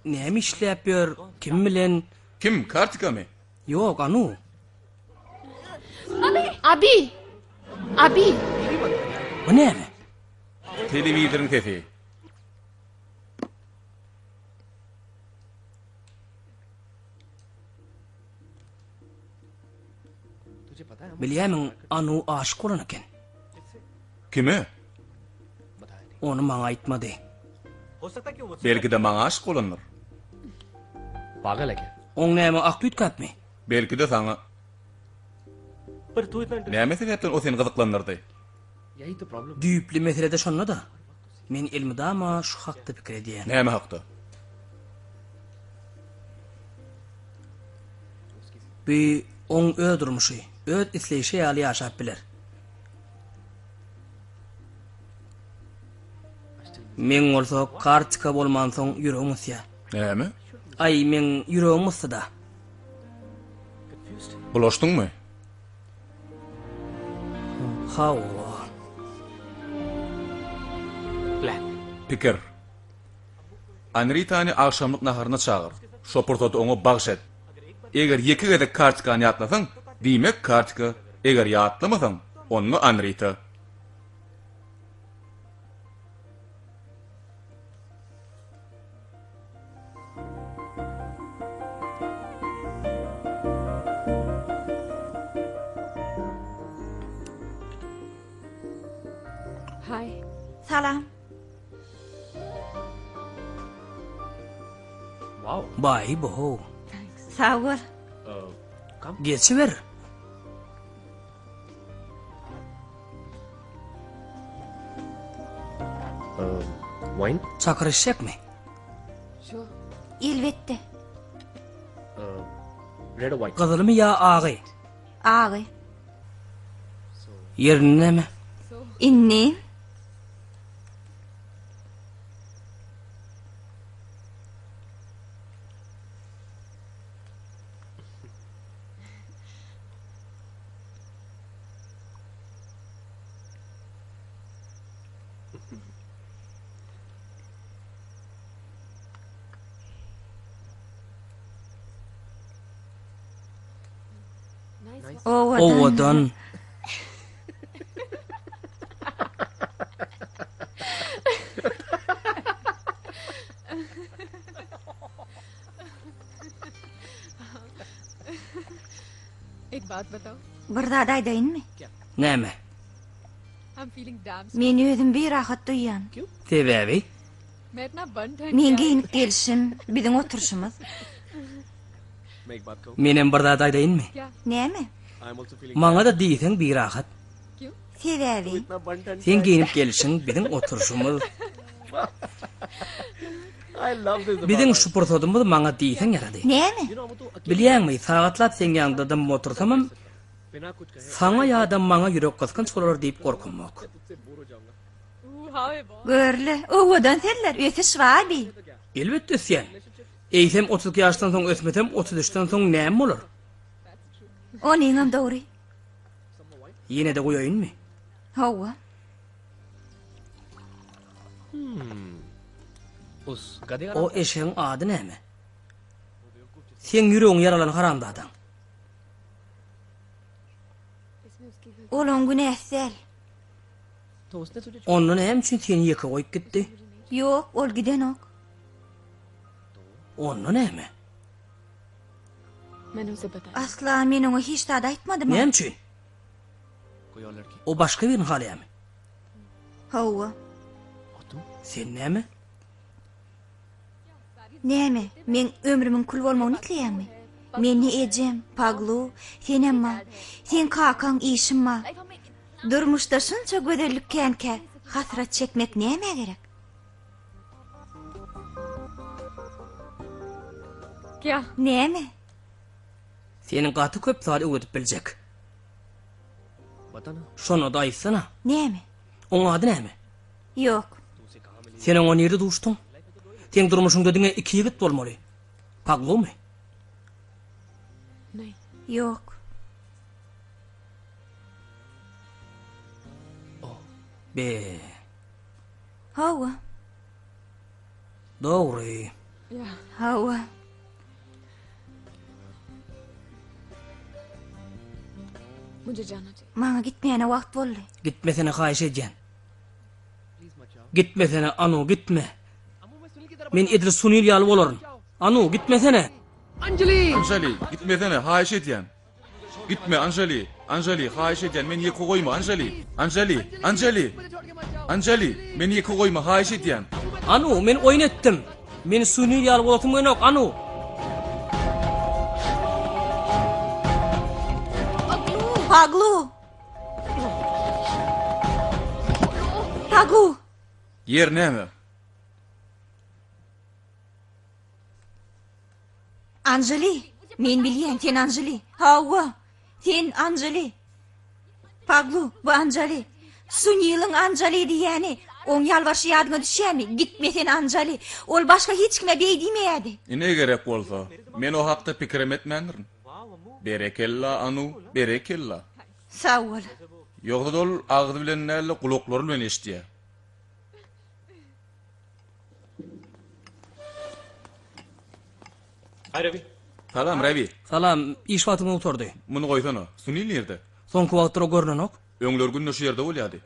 Näme işläp ýör? Kim bilen? Kim? Kartikamy? Ýok, Anu. Abi! Abi! Bu näme? Telewizoryň sesi. Bilýärmiň, Anu aşyk bolan eken. Kime? Ony maňa aýtmady. Belki-de maňa aşyk bolandyr. Oň näme akly üýtgäpmi? Belki-de saňa. Näme sebäpden o seni gyzyklandyrdy? Düýpli mesele-de şonda-da. Men elmydama şu hakda pikir edýän. Näme hakda? Bu oň öz durmuşy. Öz isleýşi ýaly ýaşap biler. Meň bolsa kartika bolmansoň ýüregim gysýar. Näme? Aý, meň ýüregim gysdy-da. Bulaşdyňmy? Hawa. Pikir. Anritany agşamlyk naharyna çagyr. Şo pursaty oňa bagş et. Eger ýeke gezek Kartikany ýatlasaň, diýmek Kartika, eger ýatlamasaň, onda Anrita. Salam. Baý bo. Sag bol. Geçiber. Çakyr içjekmi? Elbetde. Gyzylymy ýa agy? Agy. Ýerinde näme? Indi. Owadan. Bir zat aýdaýynmy? Näme? Men özüm birahat duýýan. Sebäbi? Meň geýnip gelşim, biziň oturyşymyz. Menem bir zat aýdaýynmy? Näme? Maňa-da diýseň birahat. Sebäbi? Seň geýnip gelşiň, biziň oturyşymyz. Biziň şu pursadymyz maňa diýseň ýarady. Näme? Bilýäňmi, sagatlap seň ýanyňda dymyp otursamam, saňa ýa-da maňa ýürek gysgynç bolar diýip gorkamok. Görle, owadan sözler, ösüş bar bi. Elbetde ösýän. Eýsem 32 ýaşdan soň ösmesem, 33-den soň näme bolar? Onyňam dogry. Ýene-de guýaýynmy? Hawa. O eşegiň ady näme? Seň ýüregiňi ýaralan haramzadaň. Ol oň günäsi däl. Onda näme üçin seni ýeke goýup gitdi? Ýok, ol gidenok. Onda näme? Asla men oňa hiç zat aýtmadym. Näme üçin? O başga birini halaýarmy? Hawa. Sen näme? Näme, meň ömrümiň kül bolmagyny isleýäňmi? Mende ejem, Paglu, senem bar. Seň kakaň, işim bar. Durmuşda şunça gözellik känkä, hasrat çekmek nämä gerek? Näme? Seni gaty köp zat öwredip biljek. Şonda-da aýtsana. Näme? Oň ady näme? Ýok. Sen oňa nirde duşduň? Seň durmuşyňda diňe iki ýigit bolmaly. Paglumy? Ýok. Be. Hawa. Dogry. Hawa. Maňa gitmäne wagt boldy. Gitmesene haýyş edýän. Gitmesene Anu gitme. Men edil Sunil ýaly bolaryn. Anu gitmesene. Anjali! Gitmesene, haýyş edýän. Gitme, Anjali! Anjali, haýyş edýän, meni ýeke goýma, Anjali! Anjali! Anjali! Anjali! Meni ýeke goýma, haýyş edýän. Anu, men oýun etdim. Men Sunil ýaly bolasym gelenok, Anu! Paglu! Paglu! Ýer näme? Anjali! Men bilýän, sen Anjali. Hawa, sen Anjali. Paglu, bu Anjali. Suniliň Anjali diýýäni. Oň ýalbaryşy ýadyňa düşýärmi? Gitme sen Anjali. Ol başga hiç kime beý diýmeýärdi. Ine gerek bolsa, men o hakda pikirem etmändirin. Berekella, Anu, berekella. Sag bol. Ýogsa-da ol agzy bilen däl-de, gulaklary bilen eşidýär. Salam, Ravi. Salam, iş wagtymyz gutardy. Muny goýsana. Sunil nirde? Soňky wagtlar o görnenok. Öňler günde şu ýerde bolýardy.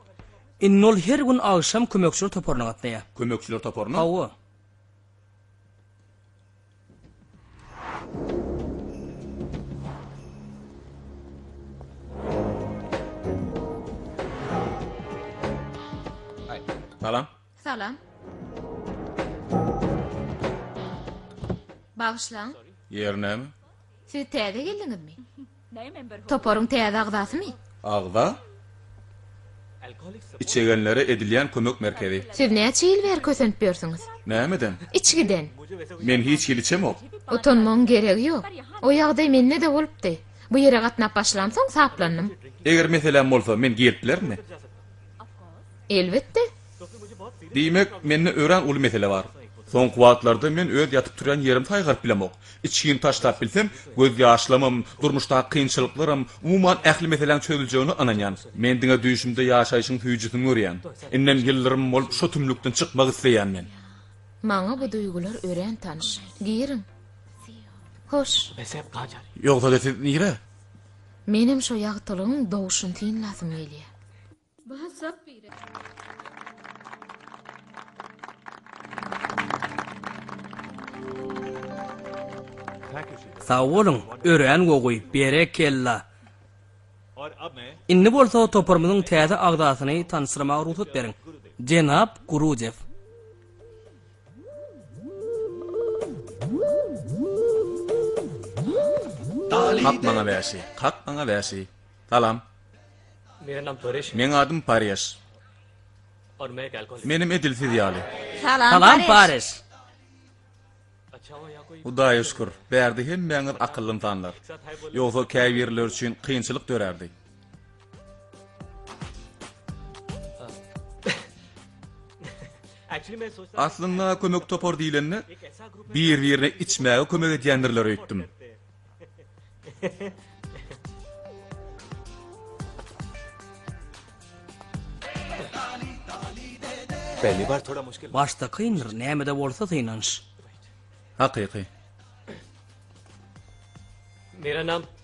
Indi ol her gün agşam kömekçiler toparyna gatnaýar. Kömekçiler toparyna? Hawa. Salam. Salam. Bagyşlaň. Ýeri näme? Siz täze geldiňizmi? Toparyň täze agzasymy? Agza? Içegenlere edilýän kömek merkezi. Siz näçe ýyl bäri kösenip ýörsüňiz? Nämeden? Içgiden. Men hiç hili içemok. Utanmagyň geregi ýok. O ýagdaý mende-de bolupdy. Bu ýere gatnap başlamsoň saplandym. Eger meseläm bolsa, men girip bilerinmi? Elbetde. Diýmek, mende örän uly mesele bar. Soňky wagtlarda men öz ýatyp-turýan ýerimi saýgaryp bilemok. Içgini taşlap bilsem, gözýaşlamam, durmuşdaky kynçylyklaram, umuman ähli meseläň çözüljegine ynanýan. Men diňe düýşümde ýaşaýşyň süýjüsini görýän. Indem ýyldyrym bolup şo tümlükden çykmak isleýän men. Maňa bu duýgular örän tanyş. Giriň. Hoş. Ýogsa-da siz nirä? Menem şo ýagtylygyň doguşyny synlasym gelýär. Sag boluň, örän gowy, berekella. Indi bolsa toparymyzyň täze agzasyny tanyşdyrmaga rugsat beriň. Jenap Gurujew. Kak maňa bäşi, kak maňa bäşi. Salam. Meň adym Pareş. Menem edil siz ýaly. Salam Pareş. Hudaýa şükür, bärde hemmäňiz akylly ynsanlar. Ýogsa käbirleri üçin kynçylyk dörärdi. Aslynda kömek topar diýlende, bir-birine içmäge kömek edýändirler öýtdüm. Başda kyndyr, näme-de bolsa synanyş. Hakyky.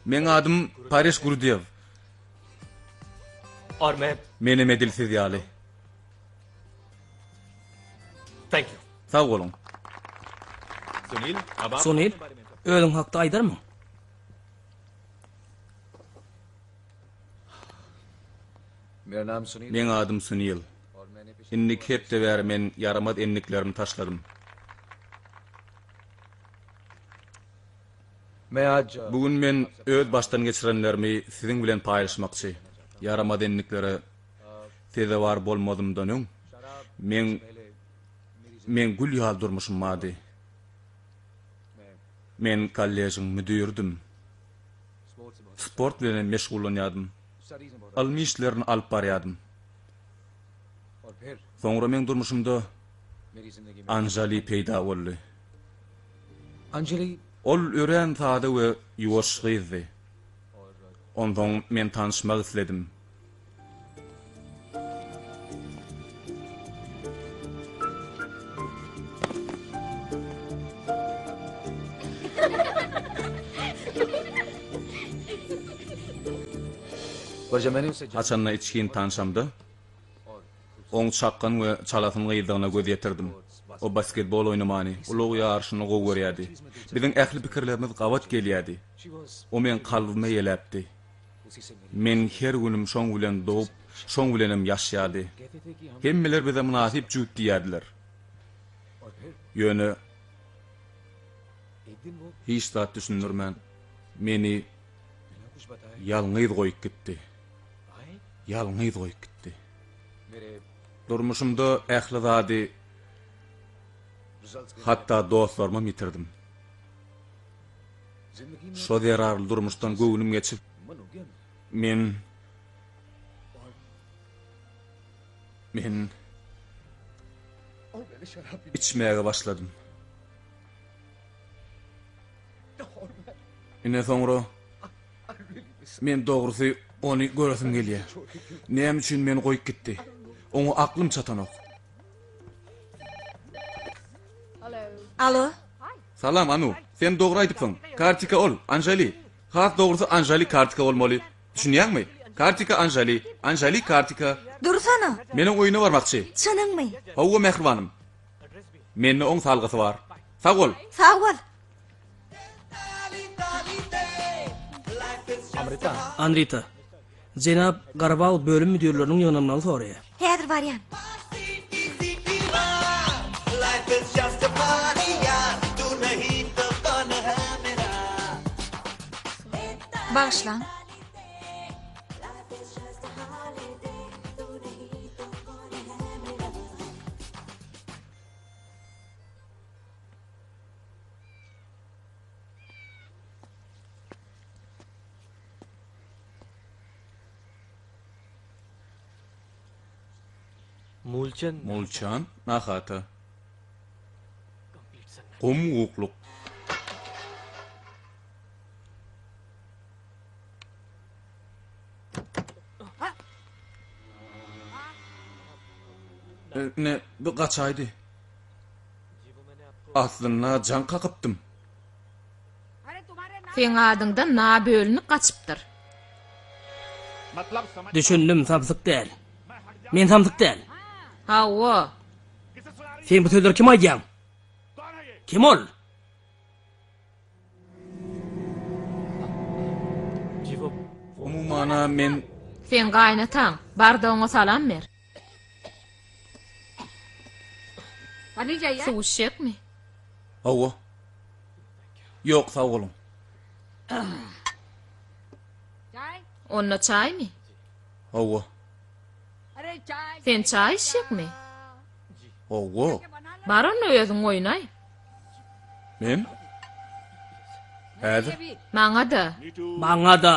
Meň adym Pareş Gurudew. Menem edil siz ýaly. Sag boluň. Sunil, özüň hakda aýdarmyň? Meň adym Sunil. Indiki hepde bäri men ýaramaz endiklerimi taşladym. Bu gün men öz başdan geçirenlerimi siziň bilen paýlaşmakçy. Ýaramaz endiklere sezewar bolmazymdan öň, meň meň gül ýaly durmuşym bardy. Men kolležiň müdiridim. Sport bilen hem meşgullanýardym. Ylmy işlerini alyp barýardym. Soňra meň durmuşymda Anjali peýda boldy. Ol örän sada we ýuwaş gyzdy. Onsoň men tanyşmak isledim. Haçanda içgin tanşamda, oň çakgan we çalasyn gyzdygyna göz ýetirdim. O basketbol oýnamany, ulag ýaryşyny gowy görýärdi. Biziň ähli pikirlerimiz gabat gelýärdi. O meň kalbymy eýeläpdi. Men her günüm şoň bilen dogup, şoň bilenem ýaşýardy. Hemmeler bize mynasyp jübüt diýýärdiler. Ýöne hiç zat düşündirmän, meni ýalňyz goýup gitdi. Ýalňyz goýup gitdi. Durmuşymda ähli zady, hatda dostlarymam ýitirdim. Şo zerarly durmuşdan göwnüm geçip, men, men içmäge başladym. Ine soňra men dogrusy ony göresim gelýär. Näme üçin meni goýup gitdi? Oňa aklym çatanok. Alo. Salam, Anu. Sen dogry aýdypsyň. Kartika ol, Anžali. Has dogrusy Anžali Kartika bolmaly. Düşünýäňmi? Kartika Anžali, Anžali Kartika. Dursana. Men oň öýüne barmakçy. Çynyňmy? Hawa, mähribanym. Mende oň salgysy bar. Sag bol. Sag bol. Anrita, jenap Garwal bölüm müdirleriniň ýygnanmagyny soraýar. Häzir barýan. Bagyşlaň. Mulçan Nahata. Gum-gukluk. Ine, bu gaçaýdy. Aslynda jaň kakypdym. Seň adyňdan na bölünip gaçypdyr. Düşündim, samsyk däl. Men samsyk däl. Hawa. Sen bu sözleri kime aýdýaň? Kim ol? Umuman-a men. Seň gaýynataň. Bar-da oňa salam ber. Suw içjekmi? Hawa. Ýok, sag boluň. Onda çaýmy? Hawa. Sen çaý içjekmi? Hawa. Bar onda özüň oýnaý. Men? Häzir. Maňa-da. Maňa-da.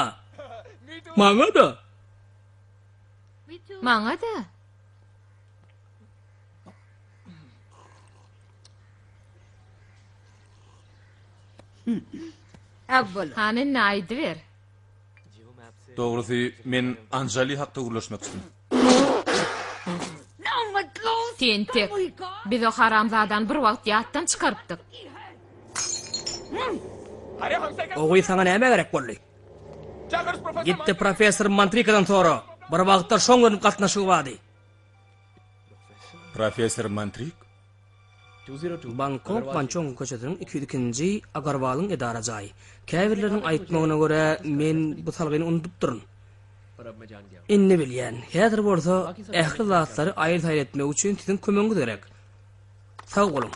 Maňa-da. Maňa-da. Hany indi aýdyber. Dogrusy, men Anjali hakda gürleşmekçidim. Tentek. Biz o haramzadany bir wagt ýatdan çykarypdyk. O gyz saňa nämä gerek boldy? Git-de professor Mantrikadan sora. Bir wagtlar şoň bilen gatnaşygy bardy. Professor Mantrik? Bangkok Bançong köçesiniň 202-nji Agarwalyň edara jaýy. Käbirleriniň aýtmagyna görä, men bu salgyny unudypdyryn. Indi bilýän. Häzir bolsa ähli zatlary aýyl-saýyl etmek üçin siziň kömegiňiz gerek. Sag boluň.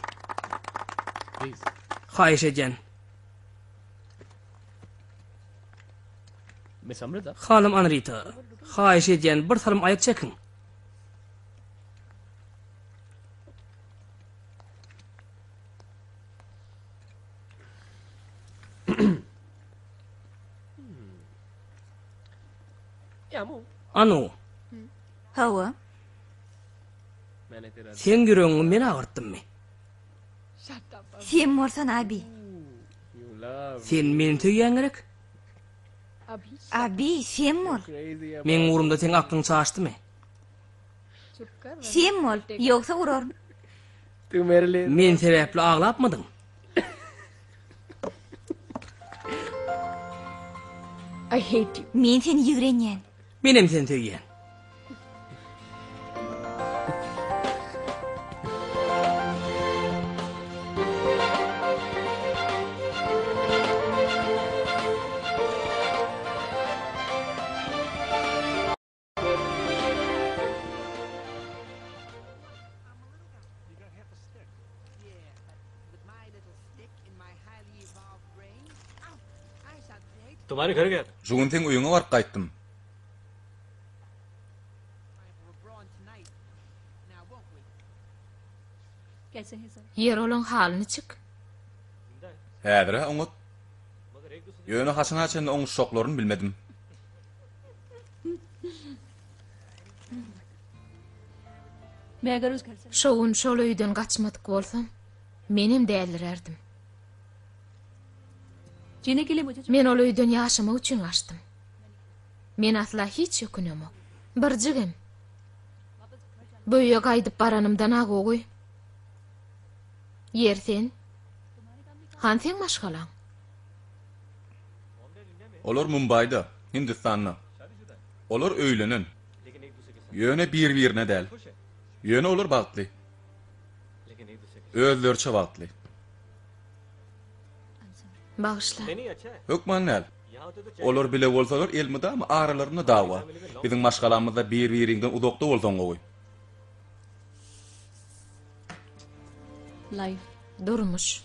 Haýyş edýän. Hanym Anrita, haýyş edýän, bir salym aýak çekiň. Anu. Hawa. Seň ýüregiňi men agyrtdymmy? Sem bolsan abi. Sen meni söýýäň gerek? Abi, sem bol. Meň ugrumda seň aklyň çaşdymy? Sem bol, ýogsa uraryn. Men sebäpli aglapmydyň? Men seni ýigrenýän. Menem seni söýýän. Şu gün seň öýüňe baryp gaýtdym. Ýer olaň haly niçik? Häzir-ä oňat. Ýöne haçana çenli oňuşjaklaryny bilmedim. Şo gün şol öýden gaçmadyk bolsam, menem dälirärdim. Men ol öýden ýaşamak üçin gaçdym. Men asla hiç ökünemok. Birjigem. Bu öýe gaýdyp baranymdan-a gowy. Ýer sen. Hany seň maşgalaň? Olar Mumbaýda, Hindistanda. Olar öýlenen. Ýöne bir-birine däl. Ýöne olar bagtly. Özleriçe bagtly. Bagyşla. Hökman däl. Olar bile bolsalar elmydama aralarynda dawa. Biziň maşgalamyzda bir-biriňden uzakda bolsaň gowy. Durmuş.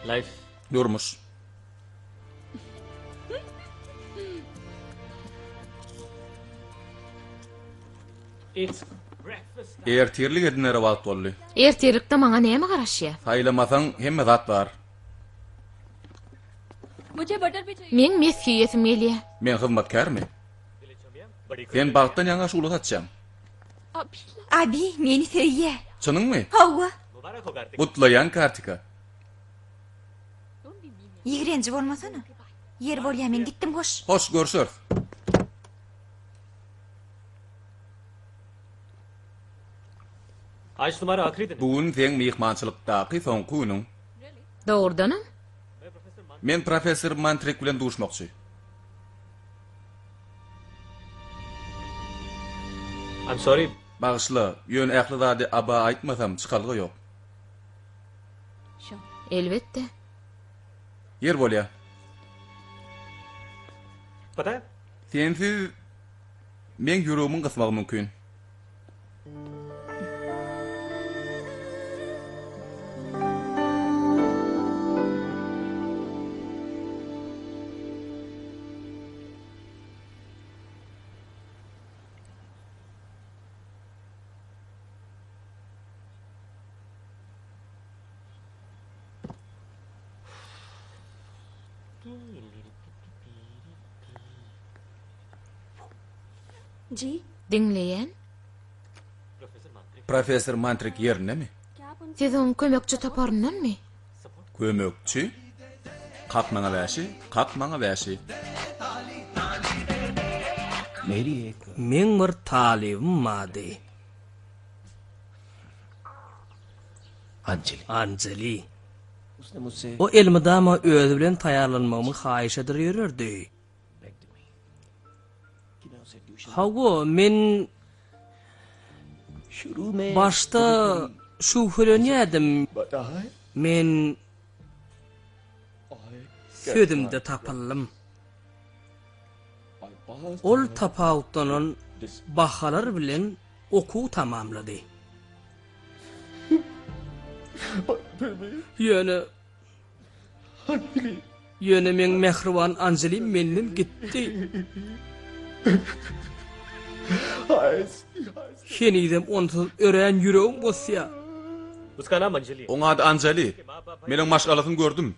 Life. Durmuş. It's breakfast. Ertirlik edinere wagt boldy. Ertirlikde maňa näme garaşýar? Saýlamasaň hemme zat bar. Meň mesge iýesim gelýär. Men hyzmatkärmi? Sen bagtdan ýaňa şugla saçýaň. Abi meni söýýär. Çynyňmy? Hawa. Gutlaýan Kartika. Ýigrenji bolmasana. Ýer bolýa men gitdim hoş. Hoş görşeris. Bu gün seň myhmançylykdaky soňky günüň. Dogrudanam? Men professor Mantrik bilen duşmakçy. I'm sorry. Bagyşla, ýöne ähli zady Aba aýtmasam, çykalga ýok. Elbetde. Ýer bolýa. Sensiz meň ýüregimiň gysmagy mümkin. Diňleýän. Professor Mantrik ýerindemi? Siz oň kömekçi toparyndanmy? Kömekçi? Kak maňa bäşi, kak maňa bäşi. Meň bir talybym bardy. Anjeli. O elmydama özi bilen taýýarlanmagymy haýyş eder ýörerdi. Hawa, men başda şübhelenýärdim. Men sözümde tapyldym. Ol tapawutlanan bahalar bilen okuw tamamlady. Ýöne Ýöne meň mähriban Anželim menden gitdi. Henizem onsuz örän ýüregim gysýar. Oň ady Anjali. Men oň maşgalasyny gördüm.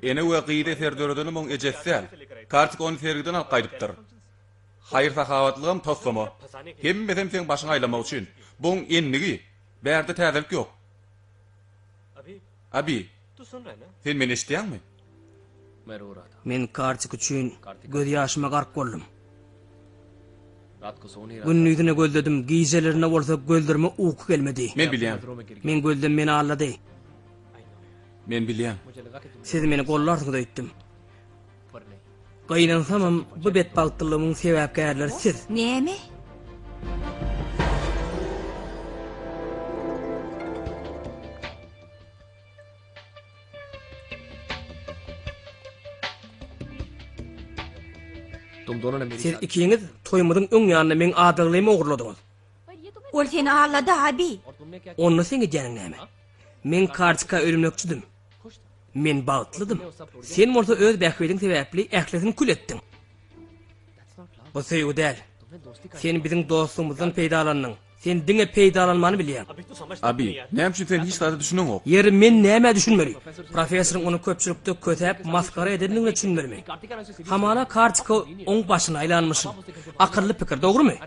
Ene we gyz eseri döredenem oň ejesi däl. Kartik ony sergiden alyp gaýdypdyr. Haýyr-sahawatlygam toslama. Hemmesem seň başyňy aýlamak üçin. Bu oň endigi. Bärde täzelik ýok. Abi, sen meni eşidýäňmi? Men Kartik üçin gözýaşyma gark boldum. Gündizine gözledim, gijelerine bolsa gözlerime uky gelmedi. Men bilýän. Meň gözlem meni aldady. Men bilýän. Siz meni gollarsyňyz öýtdüm. Gynansamam, bu betbagtlylygymyň sebäpkärleri siz. Näme? Siz ikiňiz toýumyzyň öň ýanynda meň adaglymy ogurladyňyz. Ol seni aldady, abi. Onda seň edýäniň näme? Men Kartika öýlenmekçidim. Men bagtlydym. Sen bolsa öz bähbidiň sebäpli ählisini kül etdiň. Bu söýgi däl. Sen biziň dostlugymyzdan peýdalandyň. Sen diňe peýdalanmany bilýäň. Abi, näme üçin sen hiç zada düşüneňok? Ýeri men nämä düşünmeli? Professoryň ony köpçülikde kösäp, masgara edendigine düşünmelimi? Hamala Kartika oň başyna aýlanmyşyn. Akylly pikir, dogrumy?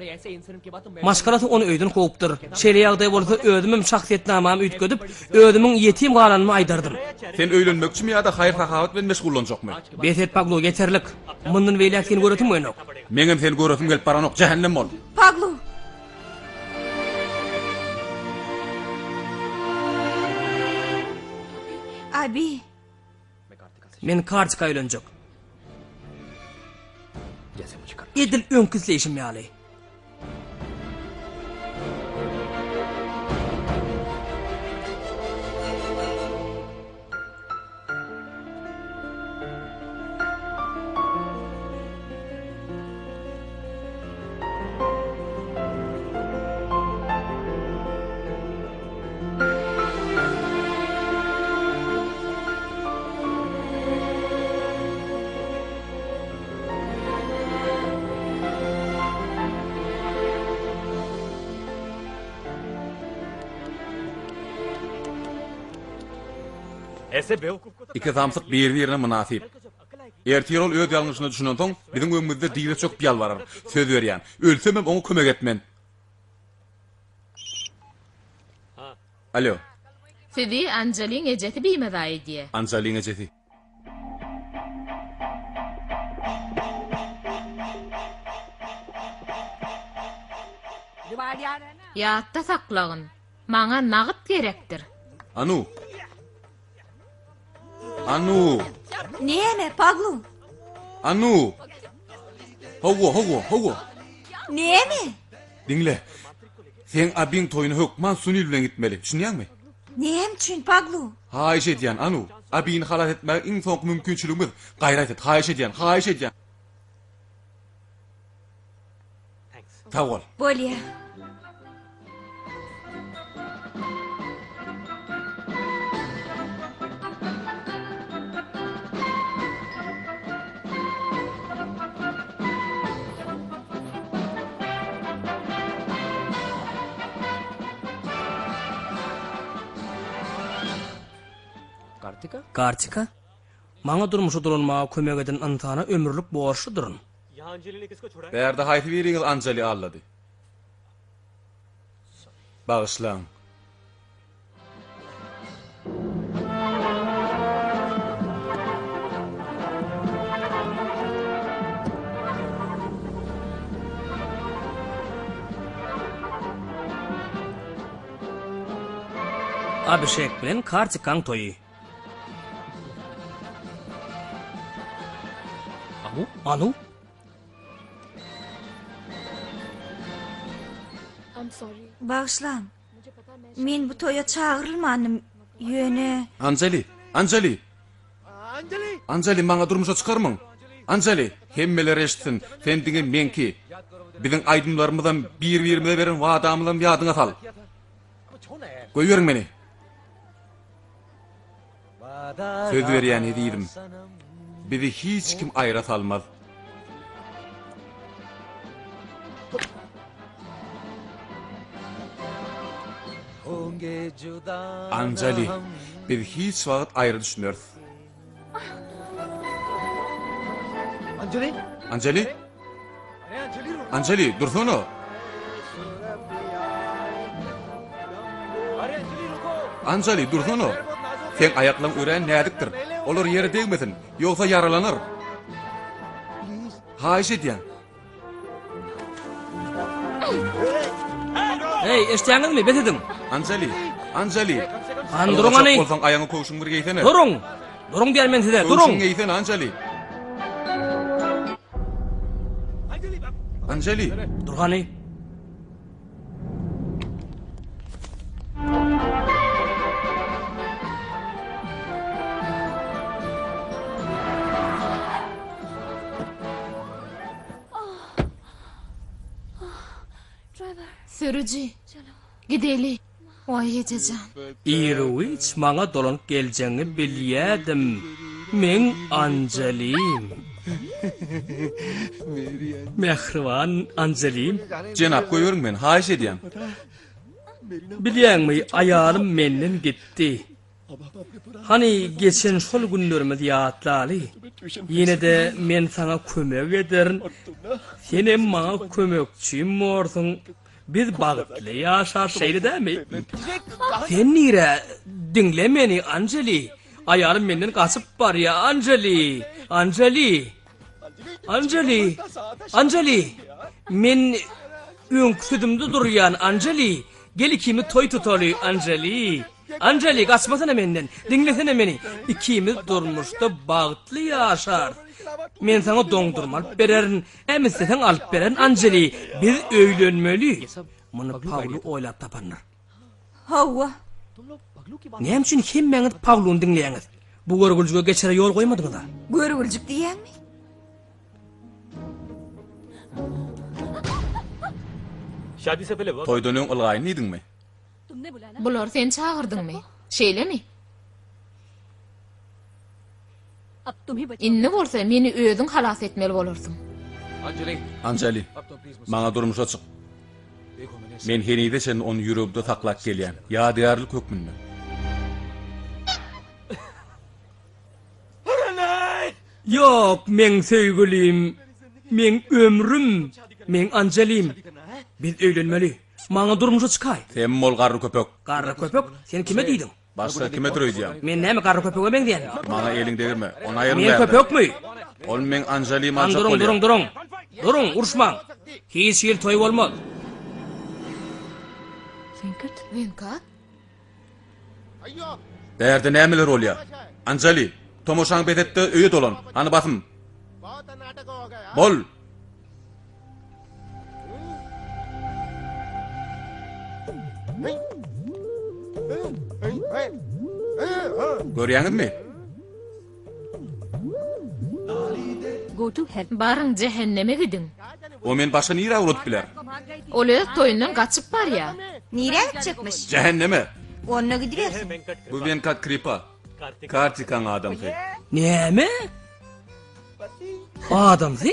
Maşgalasy ony öýden kowupdyr. Şeýle ýagdaý bolsa özümem şahsyýetnamamy üýtgedip, özümiň ýetim galanymy aýdardym. Sen öýlenmekçimi ýa-da haýyr-sahawat bilen meşgullanjakmy? Bes et Paglu, ýeterlik. Mundan beýläk seni göresim gelenok. Meňem seni göresim gelip baranok, jähennem bol! Paglu! Abi! Men Kartika öýlenjek. Edil öňki isleýşim ýaly. Iki samsyk bir-birine mynasyp. Ertir ol öz ýalňyşyna düşünensoň, biziň öňümizde dyza çöküp ýalbarar. Söz berýän, ölsemem oňa kömek etmen. Alo. Sizi Anjaliň ejesi bimaza edýä. Anjaliň ejesi. Ýatda saklagyn, maňa nagt gerekdir. Anu. Anu! Näme, Paglu? Anu! Hawa, hawa, hawa. Näme? Diňle. Seň abyň toýuna hökman Sunil bilen gitmeli. Düşünýäňmi? Näme üçin, Paglu? Haýyş edýän, Anu. Abyny halas etmäge iň soňky mümkinçiligimiz. Gaýrat et, haýyş edýän, haýyş edýän. Sag bol. Bolýa. Kartika? Maňa durmuşa dolanmaga kömek eden ynsana ömürlik borçludyryn. Bärde haýsy biriňiz Anjali aldady? Bagyşlaň. Abişek bilen Kartikaň toýy. Anu? Bagyşlaň. Men bu toýa çagyrylmandym, ýöne... Anjali! Anjali! Anjali, maňa durmuşa çykarmyň? Anjali, hemmeler eşitsin, sen diňe meňki. Biziň aýdymlarymyzam, bir-birimize beren wadamyzam ýadyňa sal. Goýberiň meni. Söz berýän ezizim, bizi hiç kim aýra salmaz. Anjali, biz hiç wagt aýra düşmeris. Anjali? Anjali, dursana! Anjali, dursana! Seň aýaklaň örän näzikdir. Olar ýere degmesin, ýogsa ýaralanar. Haýyş edýän. Hey, eşitýäňizmi? Bes ediň. Anjali, Anjali. Han duruň hany. Bolsaň aýagyňa köwşüňi bir geýsene. Duruň. Duruň diýen men size. Duruň. Köwşüňi geýsene, Anjali. Anjali! Dur hany. Sürüji, gideli. Waý ejejan. Iru-giç maňa dolanyp geljegiňi bilýädim, meň Anjelim. Mähriban Anjelim. Jenap, goýberiň meni, haýyş edýän. Bilýäňmi, aýalym menden gitdi. Hany, geçen şol günlerimizi ýatlaly. Ýene-de men saňa kömek ederin. Senem maňa kömekçim borsuň. Biz bagtly ýaşarys, şeýle dälmi? Sen nirä? Diňle meni, Anjeli. Aýalym menden gaçyp barýar, Anjeli! Anjeli! Anjeli! Anjeli! Men öňki sözümde durýan, Anjeli! Gel ikimiz toý tutaly, Anjeli! Anjeli, gaçmasana menden, diňlesene meni. Ikimiz durmuşda bagtly ýaşarys. Men saňa doňdurma alyp bererin, näme isleseň alyp bererin, Anjeli, biz öýlenmeli. Muny Pawlu oýlap tapandyr. Hawa. Näme üçin hemmäňiz Pawluny diňleýäňiz? Bu görgüljige geçere ýol goýmadyňyz-a. Görgüljik diýýäňmi? Toýdan öň ylgaýyn diýdiňmi? Bulary sen çagyrdyňmy? Şeýlemi? Indi bolsa meni özüň halas etmeli bolarsyň. Anjali, maňa durmuşa çyk. Men henize çenli ony ýüregimde saklap gelýän, ýadygärlik hökmünde. Ýok, meň söýgülim, meň ömrüm, meň Anjalim. Biz öýlenmeli. Maňa durmuşa çykaý. Sem bol garry köpek. Garry köpek? Sen kime diýdiň? Başga kimedir öýdýäň? Men näme garry köpege meňzeýänmi? Maňa eliňi degirme. Ony aýyryň Men bärden. köpekmi? Ol meň Anželimi Han aljak duruň, bolýar. duruň, duruň. Duruň, uruşmaň. Hiç hili toý bolmaz. Wenkat? Bärde nämeler bolýar? Anjali, tomaşaňy bes et-de, öýe dolan. Hany basym. Bol! Görýäňizmi? Baryň jähenneme gidiň. O meni başga nirä ugradyp biler? Ol öz toýundan gaçyp barýar. Nirä gitjekmiş? Jähenneme! Onda gidibersin. Bu Wenkat Kripa. Kartikaň adamsy. Näme? Adamsy?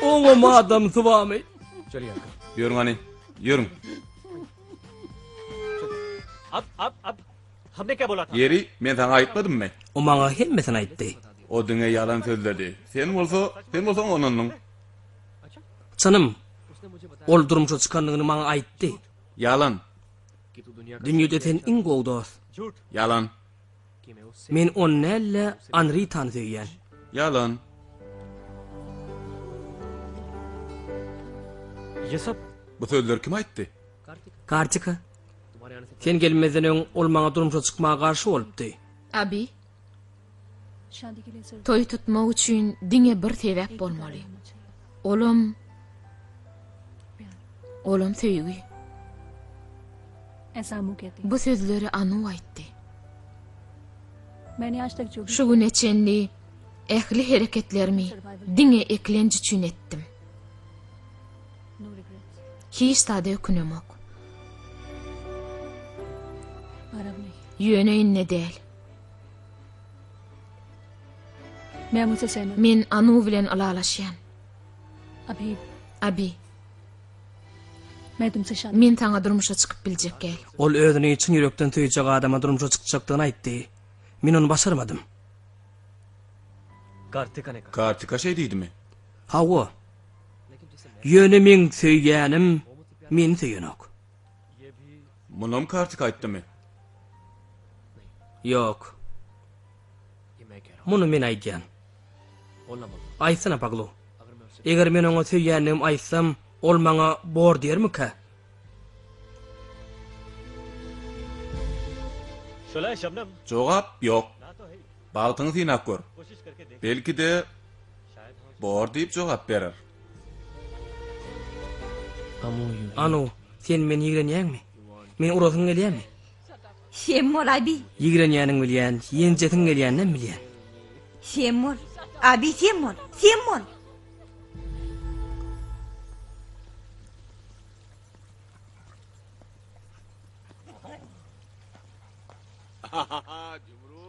Oňam adamsy barmy? Ýörüň hany, ýörüň. Ýeri, men saňa aýtmadymmy? O maňa hemmesini aýtdy. O diňe ýalan sözledi. Sen bolsa, sen bolsa oňa ynandyň. Çynym, ol durmuşa çykandygyny maňa aýtdy. Ýalan. Dünýede sen iň gowy dost. Ýalan. Men ony däl-de, Anritany söýýän. Ýalan. Bu sözleri kim aýtdy? Kartika. Sen gelmezden öň ol maňa durmuşa çykmaga garşy bolupdy. Abi, toý tutmak üçin diňe bir sebäp bolmaly. Olam, olam söýgi. Bu sözleri Anu aýtdy. Şu güne çenli ähli hereketlerimi diňe eklenç üçin etdim. Hiç zada ökünemok. Ýöne indi däl. Men Anu bilen ylalaşýan. Abi. Men saňa durmuşa çykyp biljek däl. Ol özüni çyn ýürekden söýjek adama durmuşa çykjakdygyny aýtdy. Men ony başarmadym. Kartika şeý diýdimi? Hawa. Ýöne meň söýýänim meni söýenok. Munam Kartika aýtdymy? Ýok. Muny men aýdýan. Aýtsana, Paglu. Eger men oňa söýýändigimi aýtsam, ol maňa bor diýermikä? Jogap ýok. Bagtyňy synap gör. Belki-de, bor diýip jogap berer. Anu, sen meni ýigrenýäňmi? Meni urasyň gelýärmi? Sem bol, Abi. Ýigrenýäniňi bilýän, ýenjesiň gelýäninem bilýän. Sem bol, Abi, sem bol, sem bol.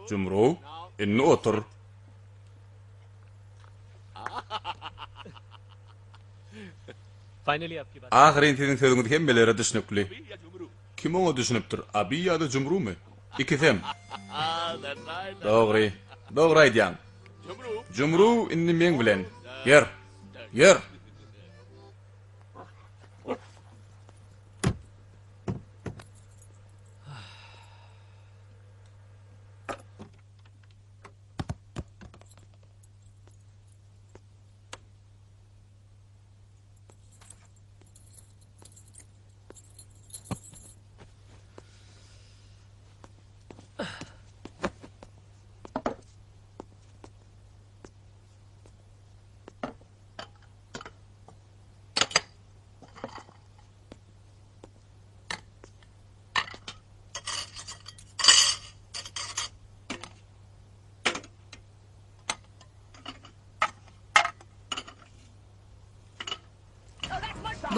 Jumru, indi otur. Ahyryn siziň sözüňiz hemmelere düşnükli. Kim oňa düşünipdir, Abi ýa-da Jumrumy? Ikisem. Dogry, dogry aýdýaň. Jumru indi meň bilen. Ýör, ýör!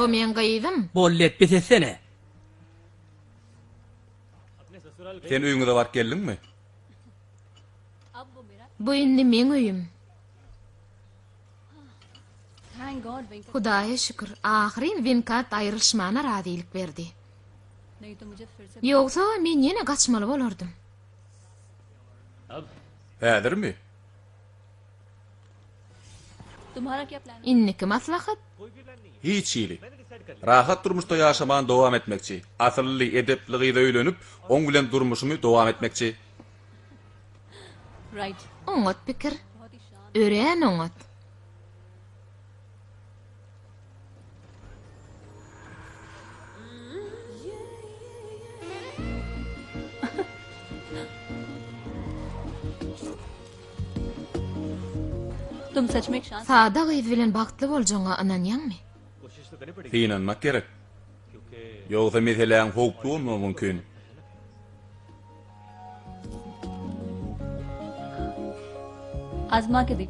Bu meň gyzym. Bollet bes etsene. Sen öýüňize baryp geldiňmi? Bu indi meň öýüm. Hudaýa şükür, ahyryn Winkat aýrylyşmana razylyk berdi. Ýogsa men ýene gaçmaly bolardym. Häzirmi? Indiki maslahat? Hiç hili. Rahat durmuşda ýaşamany dowam etmekçi. Asylly, edepli gyza öýlenip, oň bilen durmuşymy dowam etmekçi. Oňat pikir. Örän oňat. Sada gyz bilen bagtly boljagyňa ynanýaňmy? Synanmak gerek. Ýogsa meseläň howply bolmagy mümkin.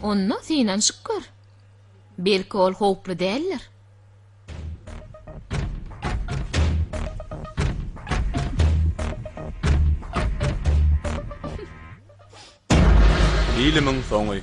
Onda synanyşyp gör. Belki ol howply däldir. Filmiň soňy.